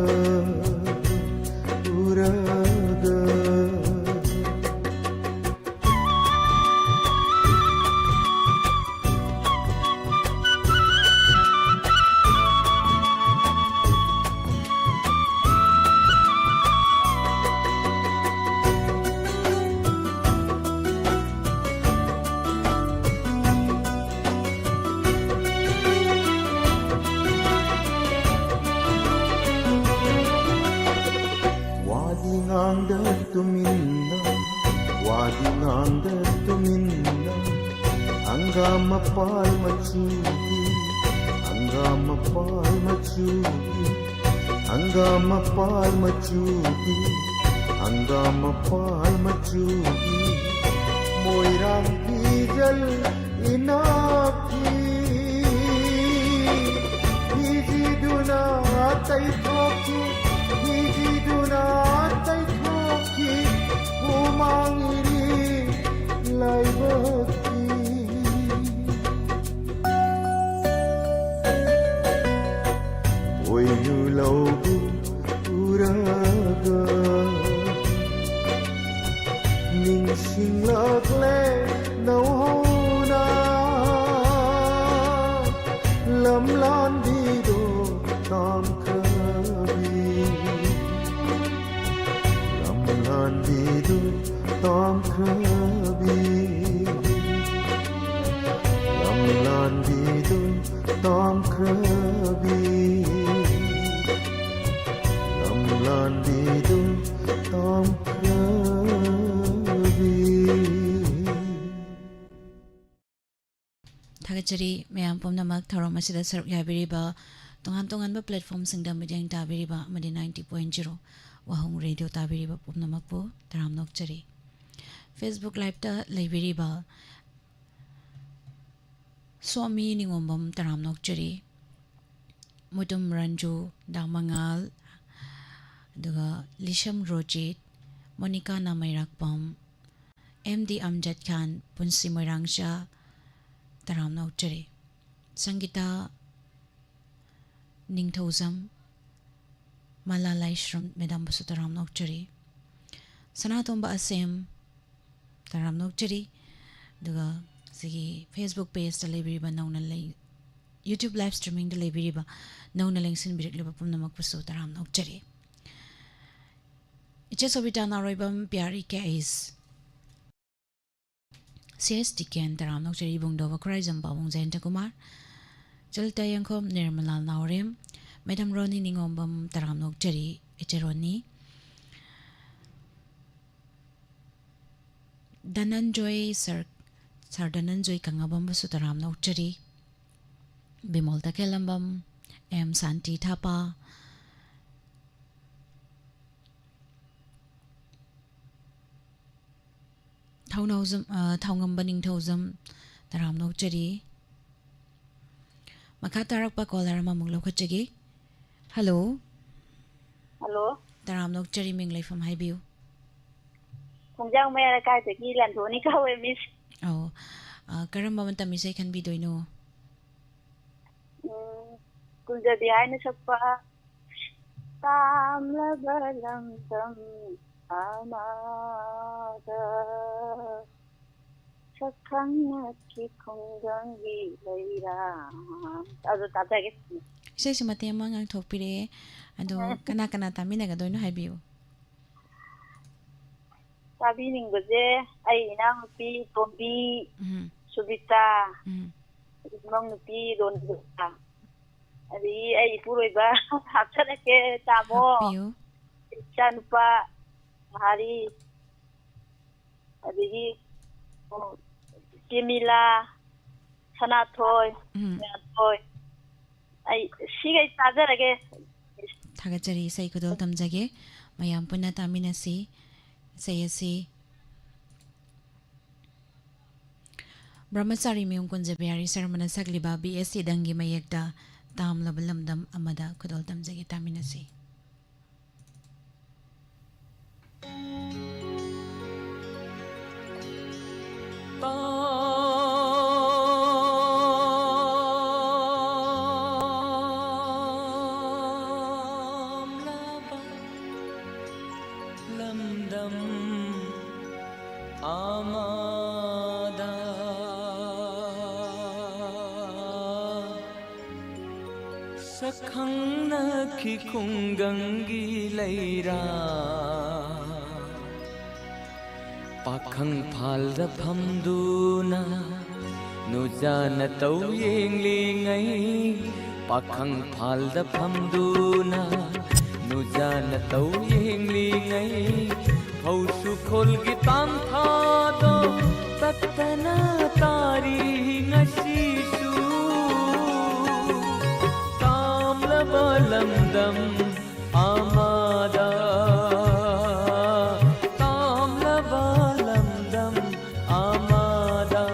ꯎꯔꯒ꯫ ꯋꯥꯗꯤ ꯉꯥꯡꯗ ꯇꯨꯃꯤꯟꯅ, ꯋꯥꯗꯤ ꯉꯥꯡꯗ ꯇꯨꯃꯤꯟꯅ, ꯍꯪꯒꯥꯝ ꯃꯄꯥꯜ ꯃꯆꯨꯒꯤ, ꯍꯪꯒꯥꯝ ꯃꯄꯥꯜ ꯃꯆꯨꯒꯤ, ꯍꯪꯒꯥꯝ ꯃꯄꯥꯜ ꯃꯆꯨꯒꯤ, ꯍꯪꯒꯥꯝ ꯃꯄꯥꯜ ꯃꯆꯨꯒꯤ, ꯃꯣꯏꯔꯥꯡ ꯐꯤꯖꯜ ꯏꯅꯥꯛꯀꯤ ꯐꯤꯖꯤꯗꯨꯅ ꯇꯩꯊꯣꯛꯈꯤ, ꯐꯤꯖꯤꯗꯨꯅ ꯇꯩꯊꯣꯛꯈꯤ, ꯍꯨꯃꯥꯡ ꯏꯔꯤ ꯂꯥꯏꯕꯛꯀꯤ꯫ ꯄꯣꯏꯅꯨ ꯂꯧꯕꯨꯛ ꯎꯔꯒ ꯅꯤꯡꯁꯤꯡꯂꯛꯂꯦ ꯇꯧꯍꯧꯅ ꯂꯝꯂꯥꯟꯕꯤꯗꯨ ꯇꯥꯝꯈ꯭ꯔꯕꯤ꯫ ꯂꯝꯂꯥꯟꯕꯤꯗꯨ ꯇꯥꯝꯈ꯭ꯔꯕꯤ꯫ ꯂꯝꯂꯥꯟꯕꯤꯗꯨ ꯇꯥꯝꯈ꯭ꯔꯕꯤ꯫ ꯂꯝꯂꯥꯟꯕꯤꯗꯨ ꯇꯥꯝꯈ꯭ꯔꯕꯤ꯫ ꯊꯥꯒꯠꯆꯔꯤ ꯃꯌꯥꯝ ꯄꯨꯝꯅꯃꯛ ꯊꯧꯔꯝ ꯑꯁꯤꯗ ꯁꯔꯨꯛ ꯌꯥꯕꯤꯔꯤꯕ, ꯇꯣꯉꯥꯟ ꯇꯣꯉꯥꯟꯕ platformꯁꯤꯡꯗ ꯃꯤꯠꯌꯦꯡ ꯇꯥꯕꯤꯔꯤꯕ ꯑꯃꯗꯤ ninety point zero ꯋꯥꯍꯣꯡ Radio ꯇꯥꯕꯤꯔꯤꯕ ꯄꯨꯝꯅꯃꯛꯄꯨ ꯇꯔꯥꯝꯅ ꯑꯣꯛꯆꯔꯤ꯫ Facebook Liveꯇ ꯂꯩꯕꯤꯔꯤꯕ ꯁ꯭ꯋꯥꯃꯤ ꯅꯤꯉꯣꯝꯕꯝ ꯇꯔꯥꯝꯅ ꯑꯣꯛꯆꯔꯤ꯫ ꯃꯨꯇꯨꯝ ꯔꯟꯖꯨ, ꯗꯥ ꯃꯉꯥꯜ, ꯑꯗꯨꯒ ꯂꯤꯁꯝ ꯔꯣꯖꯤꯠ, ꯃꯣꯅꯤꯀꯥ ꯅꯥꯃꯩꯔꯥꯛꯄꯝ, ꯑꯦꯝ ꯗꯤ ꯑꯝꯖꯗ ꯈꯥꯟ, ꯄꯨꯟꯁꯤ ꯃꯣꯏꯔꯥꯡꯆꯥ, ꯇꯔꯥꯝꯅ ꯑꯣꯛꯆꯔꯤ꯫ ꯁꯪꯒꯤꯇꯥ ꯅꯤꯡꯊꯧꯖꯝ, ꯃꯂꯥ ꯂꯥꯏꯁ꯭ꯔꯝ ꯃꯦꯗꯥꯝꯕꯨꯁꯨ ꯇꯔꯥꯝꯅ ꯑꯣꯛꯆꯔꯤ꯫ ꯁꯅꯥꯇꯣꯝꯕ ꯑꯁꯦꯝ, ꯇꯔꯥꯝꯅ ꯑꯣꯛꯆꯔꯤ꯫ ꯑꯗꯨꯒ ꯁꯤꯒꯤ Facebook pageꯇ ꯂꯩꯕꯤꯔꯤꯕ ꯅꯧꯅ ꯂꯩ-, YouTube live streamingꯗ ꯂꯩꯕꯤꯔꯤꯕ ꯅꯧꯅ ꯂꯦꯡꯁꯤꯟꯕꯤꯔꯛꯂꯤꯕ ꯄꯨꯝꯅꯃꯛꯄꯨꯁꯨ ꯇꯔꯥꯝꯅ ꯑꯣꯛꯆꯔꯤ꯫ ꯏꯆꯦ ꯁꯣꯕꯤꯇꯥ ꯅꯥꯎꯔꯣꯏꯕꯝ, ꯄꯤꯌꯥꯔꯤ ꯀꯦ ꯑꯩꯁ, ꯁꯤ ꯑꯦꯁ ꯇꯤꯀꯦꯟ ꯇꯔꯥꯝꯅ ꯑꯣꯛꯆꯔꯤ, ꯏꯕꯨꯡꯗꯣ ꯋꯥꯈꯨꯔꯥꯏꯖꯝ ꯄꯥꯕꯨꯡ ꯖꯌꯟꯇ ꯀꯨꯃꯥꯔ, ꯆꯂꯤꯇꯥ ꯌꯦꯡꯈꯣꯝ, ꯅꯤꯔꯃꯂꯥ ꯅꯥꯎꯔꯦꯝ, ꯃꯦꯗꯥꯝ ꯔꯣꯅꯤ ꯅꯤꯉꯣꯝꯕꯝ ꯇꯔꯥꯝꯅ ꯑꯣꯛꯆꯔꯤ, ꯏꯆꯦ ꯔꯣꯅꯤ꯫ ꯙꯅꯟꯖꯣꯏ ꯁꯔ, ꯁꯔ ꯙꯅꯟꯖꯣꯏ ꯀꯪꯉꯕꯝꯕꯨꯁꯨ ꯇꯔꯥꯝꯅ ꯑꯣꯛꯆꯔꯤ꯫ ꯕꯤꯃꯣꯜ ꯇꯈꯦꯜꯂꯝꯕꯝ, ꯑꯦꯝ ꯁꯥꯟꯇꯤ ꯊꯥꯄꯥ, ꯊꯧꯅꯥꯎꯖꯝ-, ꯑ, ꯊꯧꯉꯝꯕ ꯅꯤꯡꯊꯧꯖꯝ, ꯇꯔꯥꯝꯅ ꯑꯣꯛꯆꯔꯤ꯫ ꯃꯈꯥ ꯇꯥꯔꯛꯄ caller ꯑꯃꯃꯨꯛ ꯂꯧꯈꯠꯆꯒꯦ꯫ Hello꯫ Hello꯫ ꯇꯔꯥꯝꯅ ꯑꯣꯛꯆꯔꯤ, ꯃꯤꯡ ꯂꯩꯐꯝ ꯍꯥꯏꯕꯤꯌꯨ꯫ ꯈꯣꯡꯖꯥꯡ ꯃꯌꯥ ꯂꯩꯀꯥꯏꯗꯒꯤ ꯂꯟꯊꯣꯏꯅꯤ ꯀꯧꯋꯦ, miss꯫ ꯑꯧ꯫ ꯑ, ꯀꯔꯝꯕ ꯃꯇꯝ ꯏꯁꯩ ꯈꯟꯕꯤꯗꯣꯏꯅꯣ? ꯎꯝ, ꯀꯨꯟꯖꯕꯤ ꯍꯥꯏꯅ ꯁꯛꯄ ꯇꯥꯝꯂꯕ ꯂꯝꯗꯝ ꯑꯃꯗ ꯈꯪꯅꯈꯤ ꯈꯨꯡꯒꯪꯒꯤ ꯂꯩꯔꯥ꯫ ꯑꯗꯨ ꯇꯥꯖꯒꯦ꯫ ꯏꯁꯩꯁꯨ ꯃꯇꯦꯛ ꯑꯃ ꯉꯥꯡꯊꯣꯛꯄꯤꯔꯛꯑꯦ꯫ ꯑꯗꯣ, ꯎꯝ꯫ ꯀꯅꯥ ꯀꯅꯥ ꯇꯥꯃꯤꯟꯅꯒꯗꯣꯏꯅꯣ ꯍꯥꯏꯕꯤꯌꯨ꯫ ꯇꯥꯕꯤꯅꯤꯡꯕꯁꯦ ꯑꯩ ꯏꯅꯥꯎꯅꯨꯄꯤ ꯇꯣꯝꯕꯤ, ꯎꯝ꯫ ꯁꯨꯕꯤꯇꯥ, ꯎꯝ꯫ ꯏꯃꯧ ꯅꯨꯄꯤ ꯔꯣꯅꯤꯇꯥ, ꯑꯗꯒꯤ ꯑꯩ ꯏꯄꯨꯔꯣꯏꯕ ꯍꯥꯞꯆꯔꯛꯀꯦ, ꯇꯥꯃꯣ, ꯍꯥꯞꯄꯤꯌꯨ꯫ ꯏꯆꯥꯅꯨꯄꯥ ꯃꯍꯥꯔꯤ, ꯑꯗꯒꯤ, ꯑꯣ, ꯏꯆꯦ ꯃꯤꯂꯥ, ꯁꯅꯥꯊꯣꯏ, ꯎꯝ꯫ ꯃꯌꯥꯝꯊꯣꯏ꯫ ꯑꯩ ꯁꯤꯈꯩ ꯇꯥꯖꯔꯒꯦ꯫ ꯊꯥꯒꯠꯆꯔꯤ, ꯏꯁꯩ ꯈꯨꯗꯣꯜ ꯇꯝꯖꯒꯦ꯫ ꯃꯌꯥꯝ ꯄꯨꯟꯅ ꯇꯥꯃꯤꯟꯅꯁꯤ꯫ ꯏꯁꯩ ꯑꯁꯤ ꯕ꯭ꯔꯍ꯭ꯃꯆꯥꯔꯤ ꯃꯌꯨꯝ ꯀꯨꯟꯖꯕꯤꯍꯥꯔꯤ ꯁꯔꯃꯅ ꯁꯛꯂꯤꯕ ꯕꯤ ꯑꯦꯁ ꯁꯤꯗꯪꯒꯤ ꯃꯌꯦꯛꯇ ꯇꯥꯝꯂꯕ ꯂꯝꯗꯝ ꯑꯃꯗ ꯈꯨꯗꯣꯜ ꯇꯝꯖꯒꯦ, ꯇꯥꯃꯤꯟꯅꯁꯤ꯫ ꯇꯥꯝꯂꯕ ꯂꯝꯗꯝ ꯑꯃꯗ ꯁꯛꯈꯪꯅꯈꯤ ꯈꯨꯡꯒꯪꯒꯤ ꯂꯩꯔꯥ꯫ ꯄꯥꯈꯪ ꯐꯥꯜꯗ ꯐꯝꯗꯨꯅ ꯅꯨꯖꯥꯅ ꯇꯧ ꯌꯦꯡꯂꯤꯉꯩ, ꯄꯥꯈꯪ ꯐꯥꯜꯗ ꯐꯝꯗꯨꯅ ꯅꯨꯖꯥꯅ ꯇꯧ ꯌꯦꯡꯂꯤꯉꯩ, ꯐꯧꯁꯨ ꯈꯣꯜꯒꯤ ꯇꯥꯟꯊꯥꯗꯣ ꯇꯠꯇꯅ ꯇꯥꯔꯤ ꯉꯁꯤꯁꯨ꯫ ꯇꯥꯝꯂꯕ ꯂꯝꯗꯝ ꯑꯃꯗ, ꯇꯥꯝꯂꯕ ꯂꯝꯗꯝ ꯑꯃꯗ꯫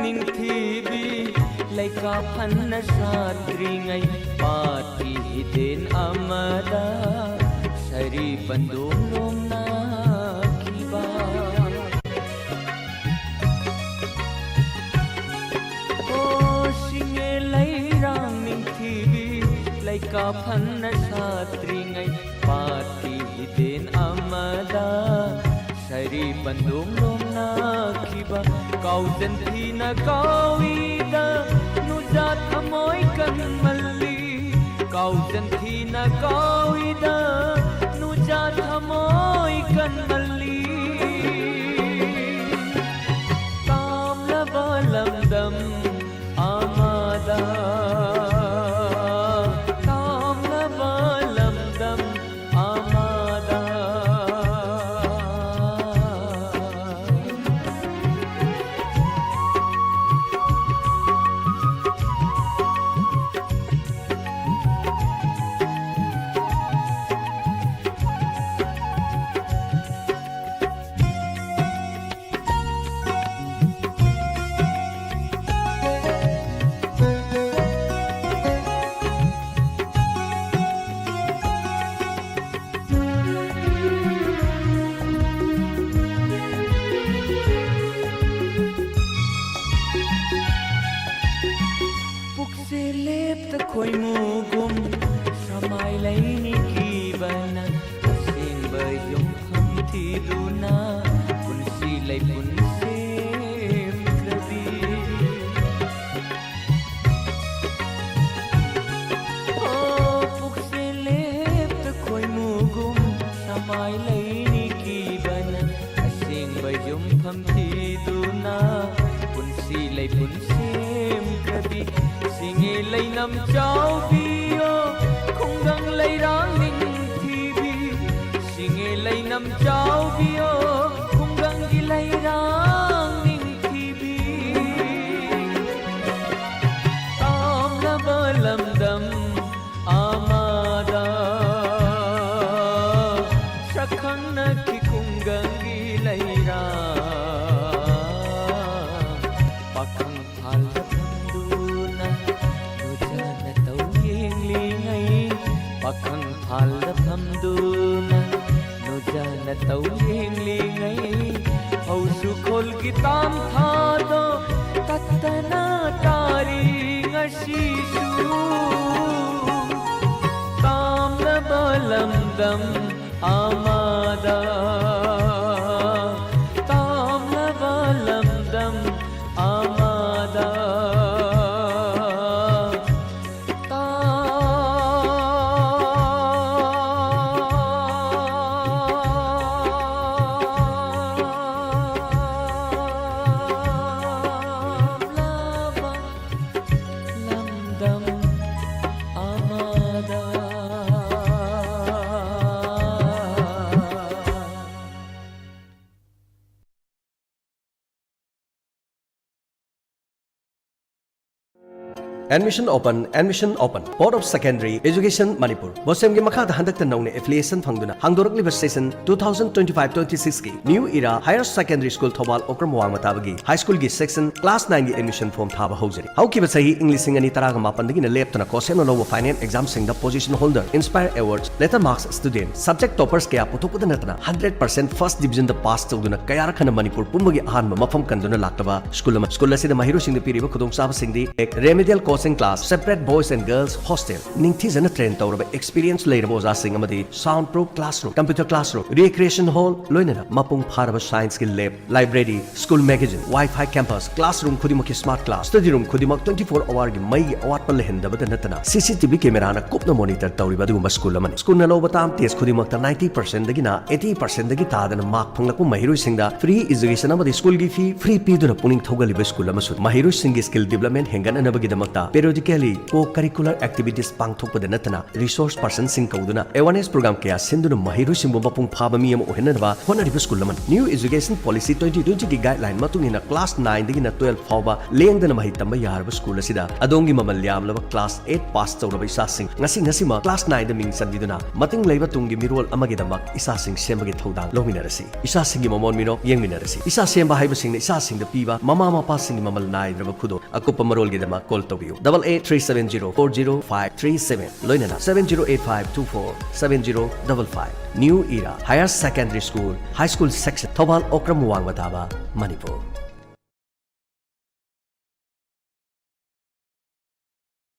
ꯅꯤꯡꯊꯤꯕꯤ ꯂꯩꯀꯥ ꯐꯟꯅ ꯁꯥꯠꯇ꯭ꯔꯤꯉꯩ ꯄꯥꯠꯀꯤ ꯍꯤꯗꯦꯟ ꯑꯃꯗ ꯁꯥꯔꯤ ꯄꯟꯗꯣꯡ ꯂꯣꯝꯅꯈꯤꯕ꯫ ꯑꯣ ꯁꯤꯡꯉꯦ ꯂꯩꯔꯥꯡ ꯅꯤꯡꯊꯤꯕꯤ ꯂꯩꯀꯥ ꯐꯟꯅ ꯁꯥꯠꯇ꯭ꯔꯤꯉꯩ ꯄꯥꯠꯀꯤ ꯍꯤꯗꯦꯟ ꯑꯃꯗ ꯁꯥꯔꯤ ꯄꯟꯗꯣꯡ ꯂꯣꯝꯅꯈꯤꯕ꯫ ꯀꯥꯎꯖꯟ ꯊꯤꯅ ꯀꯥꯎꯏꯗ ꯅꯨꯖꯥ ꯊꯃꯣꯏ ꯀꯟꯃꯜꯂꯤ꯫ ꯀꯥꯎꯖꯟ ꯊꯤꯅ ꯀꯥꯎꯏꯗ ꯅꯨꯖꯥ ꯊꯃꯣꯏ ꯀꯟꯃꯜꯂꯤ꯫ ꯇꯥꯝꯂꯕ ꯂꯝꯗꯝ ꯑꯃꯗ, ꯇꯥꯝꯂꯕ ꯂꯝꯗꯝ ꯑꯃꯗ꯫ ꯈꯪꯐꯥꯜꯗ ꯐꯝꯗꯨꯅ ꯅꯨꯖꯅ ꯇꯧ ꯌꯦꯡꯂꯤꯉꯩ, ꯍꯧꯁꯨ ꯈꯣꯜꯒꯤ ꯇꯥꯝ ꯊꯥꯗꯣ ꯇꯠꯇꯅ ꯇꯥꯔꯤ ꯉꯁꯤꯁꯨ꯫ ꯇꯥꯝꯂꯕ ꯂꯝꯗꯝ ꯑꯃꯗ, ꯇꯥꯝꯂꯕ ꯂꯝꯗꯝ ꯑꯃꯗ꯫ Admission open, admission open. Board of Secondary Education Manipur, ꯕꯣꯁꯦꯝꯒꯤ ꯃꯈꯥꯗ ꯍꯟꯗꯛꯇ ꯅꯧꯅ affiliation ꯐꯪꯗꯨꯅ ꯍꯥꯡꯗꯣꯔꯛꯂꯤꯕ session two thousand twenty five twenty six ꯀꯤ New Era Higher Secondary School Thoubal Okram ꯋꯥꯡꯃ ꯇꯥꯕꯒꯤ high school ꯒꯤ section class nine ꯒꯤ admission form ꯊꯥꯕ ꯍꯧꯖꯔꯤ꯫ ꯍꯧꯈꯤꯕ ꯆꯍꯤ ꯏꯪ ꯂꯤꯁꯤꯡ ꯑꯅꯤ ꯇꯔꯥꯒ ꯃꯥꯄꯟꯗꯒꯤꯅ ꯂꯦꯞꯇꯅ ꯀꯣꯁꯦꯝꯅ ꯂꯧꯕ final exam ꯁꯤꯡꯗ position holder, inspire awards, letter marks student, subject toppers ꯀꯌꯥ ꯄꯨꯊꯣꯛꯄꯗ ꯅꯠꯇꯅ hundred percent first division ꯗ pass ꯇꯧꯗꯨꯅ ꯀꯌꯥꯔꯛ ꯍꯟꯅ ꯃꯅꯤꯄꯨꯔ ꯄꯨꯝꯕꯒꯤ ꯑꯍꯥꯟꯕ ꯃꯐꯝ ꯀꯟꯗꯨꯅ ꯂꯥꯛꯂꯕ school ꯑꯃ꯫ School ꯑꯁꯤꯗ ꯃꯍꯩꯔꯣꯏꯁꯤꯡꯗ ꯄꯤꯔꯤꯕ ꯈꯨꯗꯣꯡꯆꯥꯕꯁꯤꯡꯗꯤ: remedial coaching class, separate boys and girls hostel, ꯅꯤꯡꯊꯤꯖꯅ train ꯇꯧꯔꯕ experience ꯂꯩꯔꯕ ꯑꯣꯖꯥꯁꯤꯡ ꯑꯃꯗꯤ sound proof classroom, computer classroom, recreation hall, ꯂꯣꯏꯅꯅ ꯃꯄꯨꯡ ꯐꯥꯔꯕ science ꯀꯤ lab, library, school magazine, Wi-Fi campus, classroom ꯈꯨꯗꯤꯡꯃꯛꯀꯤ smart class, study room ꯈꯨꯗꯤꯡꯃꯛ twenty four hour ꯒꯤ ꯃꯩꯒꯤ ꯑꯋꯥꯠꯄ ꯂꯩꯍꯟꯗꯕꯗ ꯅꯠꯇꯅ C C T V camera ꯅ ꯀꯨꯞꯅ monitor ꯇꯧꯔꯤꯕ ꯑꯗꯨꯒꯨꯝꯕ school ꯑꯃꯅꯤ꯫ School ꯅ ꯂꯧꯕ term test ꯈꯨꯗꯤꯡꯃꯛꯇ ninety percent ꯗꯒꯤꯅ eighty percent ꯗꯒꯤ ꯇꯥꯗꯅ mark ꯐꯪꯂꯛꯄ ꯃꯍꯩꯔꯣꯏꯁꯤꯡꯗ free education ꯑꯃꯗꯤ school ꯒꯤ fee free ꯄꯤꯗꯨꯅ ꯄꯨꯛꯅꯤꯡ ꯊꯧꯒꯠꯂꯤꯕ school ꯑꯃꯁꯨ꯫ ꯃꯍꯩꯔꯣꯏꯁꯤꯡꯒꯤ skill development ꯍꯦꯟꯒꯠꯅꯅꯕꯒꯤꯗꯃꯛꯇ periodically co-curricular activities ꯄꯥꯡꯊꯣꯛꯄꯗ ꯅꯠꯇꯅ resource person ꯁꯤꯡ ꯀꯧꯗꯨꯅ awareness program ꯀꯌꯥ ꯁꯤꯟꯗꯨꯅ ꯃꯍꯩꯔꯣꯏꯁꯤꯡꯕꯨ ꯃꯄꯨꯡ ꯐꯥꯕ ꯃꯤ ꯑꯃ ꯑꯣꯏꯍꯟꯅꯕ ꯍꯣꯠꯅꯔꯤꯕ school ꯑꯃꯅꯤ꯫ New Education Policy twenty twenty ꯒꯤ guideline ꯃꯇꯨꯡ ꯏꯟꯅ class nine ꯗꯒꯤꯅ twelve ꯐꯥꯎꯕ ꯂꯦꯡꯗꯅ ꯃꯍꯩ ꯇꯝꯕ ꯌꯥꯔꯕ school ꯑꯁꯤꯗ ꯑꯗꯣꯝꯒꯤ ꯃꯃꯜ ꯌꯥꯝꯂꯕ class eight pass ꯇꯧꯔꯕ ꯏꯆꯥꯁꯤꯡ ꯉꯁꯤ ꯉꯁꯤꯃꯛ class nine ꯗ ꯃꯤꯡ ꯆꯟꯕꯤꯗꯨꯅ ꯃꯇꯤꯡ ꯂꯩꯕ ꯇꯨꯡꯒꯤ ꯃꯤꯔꯣꯜ ꯑꯃꯒꯤꯗꯃꯛ ꯏꯆꯥꯁꯤꯡ ꯁꯦꯝꯕꯒꯤ ꯊꯧꯗꯥꯡ ꯂꯧꯃꯤꯟꯅꯔꯁꯤ꯫ ꯏꯆꯥꯁꯤꯡꯒꯤ ꯃꯃꯣꯟ ꯃꯤꯅꯣꯛ ꯌꯦꯡꯃꯤꯟꯅꯔꯁꯤ꯫ ꯏꯆꯥ ꯁꯦꯝꯕ ꯍꯥꯏꯕꯁꯤꯡꯅ ꯏꯆꯥꯁꯤꯡꯗ ꯄꯤꯕ ꯃꯃꯥ ꯃꯄꯥꯁꯤꯡꯒꯤ ꯃꯃꯜ ꯅꯥꯏꯗ꯭ꯔꯕ ꯈꯨꯗꯣꯜ꯫ ꯑꯀꯨꯞꯄ ꯃꯔꯣꯜꯒꯤꯗꯃꯛ call ꯇꯧꯕꯤꯌꯨ꯫ double eight three seven zero four zero five three seven, ꯂꯣꯏꯅꯅ seven zero eight five two four seven zero double five꯫ New Era Higher Secondary School, High School Section, Thoubal Okram ꯋꯥꯡꯃ ꯇꯥꯕ, ꯃꯅꯤꯄꯨꯔ꯫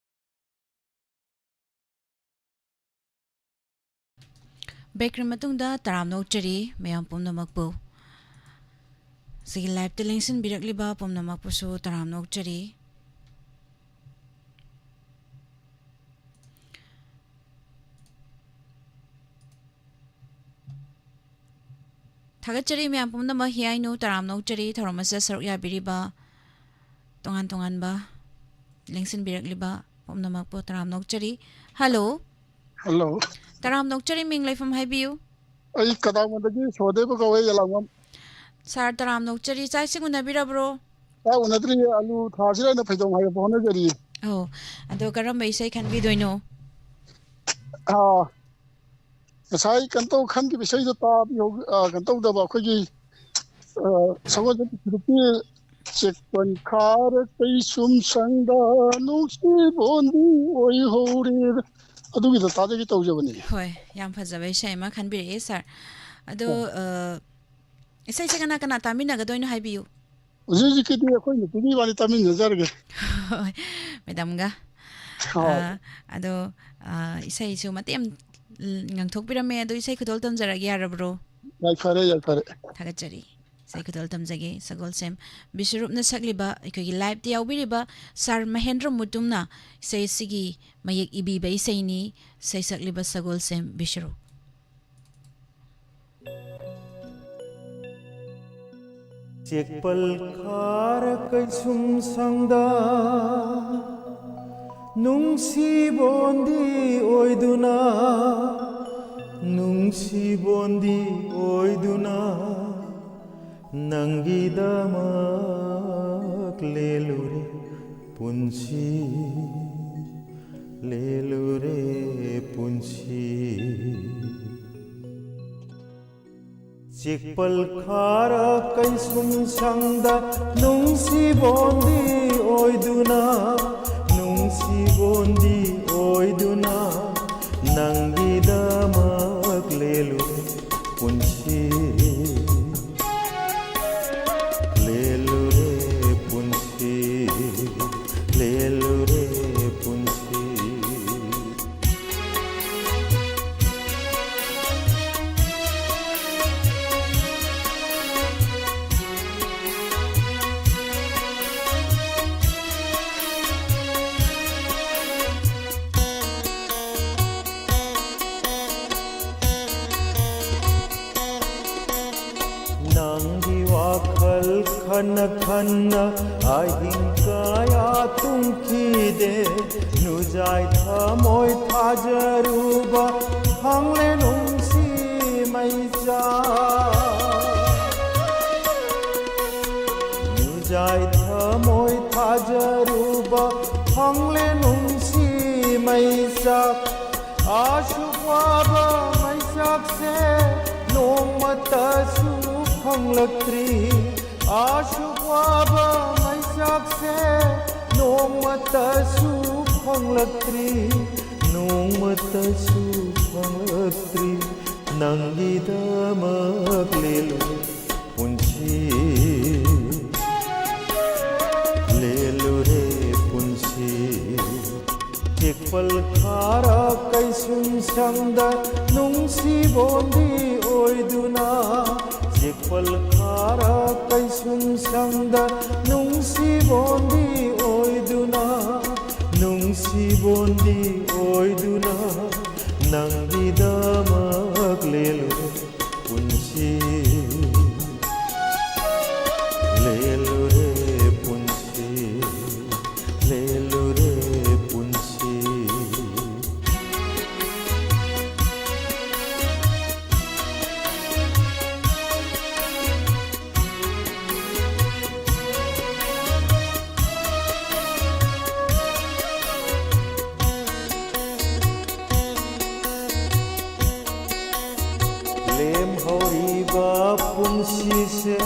ꯕ꯭ꯔꯦꯛꯀꯤ ꯃꯇꯨꯡꯗ ꯇꯔꯥꯝꯅ ꯑꯣꯛꯆꯔꯤ ꯃꯌꯥꯝ ꯄꯨꯝꯅꯃꯛꯄꯨ꯫ ꯁꯤꯒꯤ ꯂꯥꯏꯞꯇ ꯂꯦꯡꯁꯤꯟꯕꯤꯔꯛꯂꯤꯕ ꯄꯨꯝꯅꯃꯛꯄꯨꯁꯨ ꯇꯔꯥꯝꯅ ꯑꯣꯛꯆꯔꯤ꯫ ꯊꯥꯒꯠꯆꯔꯤ ꯃꯌꯥꯝ ꯄꯨꯝꯅꯃꯛ꯫ ꯍꯤꯌꯥꯏꯅꯨ, ꯇꯔꯥꯝꯅ ꯑꯣꯛꯆꯔꯤ ꯊꯧꯔꯝ ꯑꯁꯤꯗ ꯁꯔꯨꯛ ꯌꯥꯕꯤꯔꯤꯕ ꯇꯣꯉꯥꯟ ꯇꯣꯉꯥꯟꯕ ꯂꯦꯡꯁꯤꯟꯕꯤꯔꯛꯂꯤꯕ ꯄꯨꯝꯅꯃꯛꯄꯨ ꯇꯔꯥꯝꯅ ꯑꯣꯛꯆꯔꯤ꯫ ꯍꯜꯂꯣ꯫ ꯍꯜꯂꯣ꯫ ꯇꯔꯥꯝꯅ ꯑꯣꯛꯆꯔꯤ, ꯃꯤꯡ ꯂꯩꯐꯝ ꯍꯥꯏꯕꯤꯌꯨ꯫ ꯑꯩ ꯀꯗꯥꯃꯗꯒꯤ ꯁꯣꯗꯦꯕ ꯀꯧꯋꯦ, ꯌꯦꯂꯥꯡꯕꯝ꯫ ꯁꯥꯔ, ꯇꯔꯥꯝꯅ ꯑꯣꯛꯆꯔꯤ, ꯆꯥꯛ ꯏꯁꯤꯡ ꯎꯅꯕꯤꯔꯕ꯭ꯔꯣ? ꯆꯥꯛ ꯎꯅꯗ꯭ꯔꯤꯌꯦ, ꯑꯂꯨ ꯊꯥꯁꯤꯔ ꯍꯥꯏꯅ ꯐꯩꯗꯣꯝ ꯍꯥꯏꯒꯠꯄ ꯍꯣꯠꯅꯖꯔꯤꯌꯦ꯫ ꯑꯣ, ꯑꯗꯣ ꯀꯔꯝꯕ ꯏꯁꯩ ꯈꯟꯕꯤꯗꯣꯏꯅꯣ? ꯑꯥ, ꯉꯁꯥꯏ ꯀꯩꯅꯣ ꯇꯧ ꯈꯟꯈꯤꯕ ꯏꯁꯩꯗꯣ ꯇꯥꯕꯤꯍꯧ-, ꯑꯥ, ꯀꯩꯅꯣ ꯇꯧꯗꯕ ꯑꯩꯈꯣꯏꯒꯤ, ꯑꯥ, ꯁꯒꯣꯜꯁꯦ ꯅꯨꯄꯤ ꯆꯦꯛꯄꯟ ꯈꯥꯔ ꯀꯩꯁꯨꯝ ꯁꯪꯗ ꯅꯨꯡꯁꯤꯕꯣꯟꯗꯤ ꯑꯣꯏꯍꯧꯔꯦ꯫ ꯑꯗꯨꯒꯤꯗꯣ ꯇꯥꯖꯒꯦ ꯇꯧꯖꯕꯅꯤ꯫ ꯍꯣꯏ, ꯌꯥꯝ ꯐꯖꯕ ꯏꯁꯩ ꯑꯃ ꯈꯟꯕꯤꯔꯛꯑꯦ ꯁꯥꯔ꯫ ꯑꯗꯣ, ꯑꯥ꯫ ꯑ, ꯏꯁꯩꯁꯦ ꯀꯅꯥ ꯀꯅꯥ ꯇꯥꯃꯤꯟꯅꯒꯗꯣꯏꯅꯣ ꯍꯥꯏꯕꯤꯌꯨ꯫ ꯍꯧꯖꯤꯛ ꯍꯧꯖꯤꯛꯀꯤꯗꯤ ꯑꯩꯈꯣꯏ ꯅꯨꯄꯤꯒꯤ ꯏꯕꯥꯅꯤ ꯇꯥꯃꯤꯟꯅꯖꯔꯒꯦ꯫ ꯍꯣꯏ, ꯃꯦꯗꯥꯝꯒ꯫ ꯍꯣꯏ꯫ ꯑ, ꯑꯗꯣ, ꯑ, ꯏꯁꯩꯁꯨ ꯃꯇꯦꯛ ꯑꯃ ꯉꯪꯊꯣꯛꯄꯤꯔꯝꯃꯦ, ꯑꯗꯣ ꯏꯁꯩ ꯈꯨꯗꯣꯜ ꯇꯝꯖꯔꯛꯑꯒꯦ, ꯌꯥꯔꯕ꯭ꯔꯣ? ꯌꯥꯏꯐꯔꯦ, ꯌꯥꯏꯐꯔꯦ꯫ ꯊꯥꯒꯠꯆꯔꯤ꯫ ꯏꯁꯩ ꯈꯨꯗꯣꯜ ꯇꯝꯖꯒꯦ, ꯁꯒꯣꯜꯁꯦꯝ ꯕꯤꯁ꯭ꯋꯔꯨꯞꯅ ꯁꯛꯂꯤꯕ, ꯑꯩꯈꯣꯏꯒꯤ ꯂꯥꯏꯞꯇ ꯌꯥꯎꯕꯤꯔꯤꯕ ꯁꯥꯔ ꯃꯍꯦꯟꯗ꯭ꯔ ꯃꯨꯇꯨꯝꯅ ꯏꯁꯩ ꯑꯁꯤꯒꯤ ꯃꯌꯦꯛ ꯏꯕꯤꯕ ꯏꯁꯩꯅꯤ, ꯏꯁꯩ ꯁꯛꯂꯤꯕ ꯁꯒꯣꯜꯁꯦꯝ ꯕꯤꯁ꯭ꯋꯔꯨꯞ꯫ ꯆꯦꯛꯄꯜ ꯈꯥꯔ ꯀꯩꯁꯨꯝ ꯁꯪꯗ ꯅꯨꯡꯁꯤꯕꯣꯟꯗꯤ ꯑꯣꯏꯗꯨꯅ, ꯅꯨꯡꯁꯤꯕꯣꯟꯗꯤ ꯑꯣꯏꯗꯨꯅ ꯅꯪꯒꯤꯗꯃꯛ ꯂꯦꯜꯂꯨꯔꯦ ꯄꯨꯟꯁꯤ, ꯂꯦꯜꯂꯨꯔꯦ ꯄꯨꯟꯁꯤ꯫ ꯆꯦꯛꯄꯜ ꯈꯥꯔ ꯀꯩꯁꯨꯝ ꯁꯪꯗ ꯅꯨꯡꯁꯤꯕꯣꯟꯗꯤ ꯑꯣꯏꯗꯨꯅ ꯁꯤꯕꯣꯟꯗꯤ ꯑꯣꯏꯗꯨꯅ ꯅꯪꯒꯤꯗꯃꯛ ꯂꯦꯜꯂꯨꯔꯦ ꯄꯨꯟꯁꯤ꯫ ꯂꯦꯜꯂꯨꯔꯦ ꯄꯨꯟꯁꯤ, ꯂꯦꯜꯂꯨꯔꯦ ꯄꯨꯟꯁꯤ꯫ ꯅꯪꯒꯤ ꯋꯥꯈꯜ ꯈꯟꯅ ꯈꯟꯅ ꯑꯍꯤꯡ ꯀꯌꯥ ꯇꯨꯝꯈꯤꯗꯦ꯫ ꯅꯨꯖꯥꯏ ꯊꯃꯣꯏ ꯊꯥꯖꯔꯨꯕ ꯐꯪꯂꯦ ꯅꯨꯡꯁꯤ ꯃꯩꯆꯥꯛ꯫ ꯅꯨꯖꯥꯏ ꯊꯃꯣꯏ ꯊꯥꯖꯔꯨꯕ ꯐꯪꯂꯦ ꯅꯨꯡꯁꯤ ꯃꯩꯆꯥꯛ꯫ ꯑꯁꯨꯛ ꯋꯥꯕ ꯃꯩꯆꯥꯛꯁꯦ ꯅꯣꯡꯃꯇꯁꯨ ꯐꯪꯂꯛꯇ꯭ꯔꯤ꯫ ꯑꯁꯨꯛ ꯋꯥꯕ ꯃꯩꯆꯥꯛꯁꯦ ꯅꯣꯡꯃꯇꯁꯨ ꯐꯪꯂꯛꯇ꯭ꯔꯤ, ꯅꯣꯡꯃꯇꯁꯨ ꯐꯪꯂꯛꯇ꯭ꯔꯤ꯫ ꯅꯪꯒꯤꯗꯃꯛ ꯂꯦꯜꯂꯨꯔꯦ ꯄꯨꯟꯁꯤ, ꯂꯦꯜꯂꯨꯔꯦ ꯄꯨꯟꯁꯤ꯫ ꯆꯦꯛꯄꯜ ꯈꯥꯔ ꯀꯩꯁꯨꯝ ꯁꯪꯗ ꯅꯨꯡꯁꯤꯕꯣꯟꯗꯤ ꯑꯣꯏꯗꯨꯅ, ꯆꯦꯛꯄꯜ ꯈꯥꯔ ꯀꯩꯁꯨꯝ ꯁꯪꯗ ꯅꯨꯡꯁꯤꯕꯣꯟꯗꯤ ꯑꯣꯏꯗꯨꯅ, ꯅꯨꯡꯁꯤꯕꯣꯟꯗꯤ ꯑꯣꯏꯗꯨꯅ ꯅꯪꯒꯤꯗꯃꯛ ꯂꯦꯜꯂꯨꯔꯦ ꯄꯨꯟꯁꯤ, ꯂꯦꯜꯂꯨꯔꯦ ꯄꯨꯟꯁꯤ, ꯂꯦꯜꯂꯨꯔꯦ ꯄꯨꯟꯁꯤ꯫ ꯂꯦꯝꯍꯧꯔꯤꯕ ꯄꯨꯟꯁꯤꯁꯦ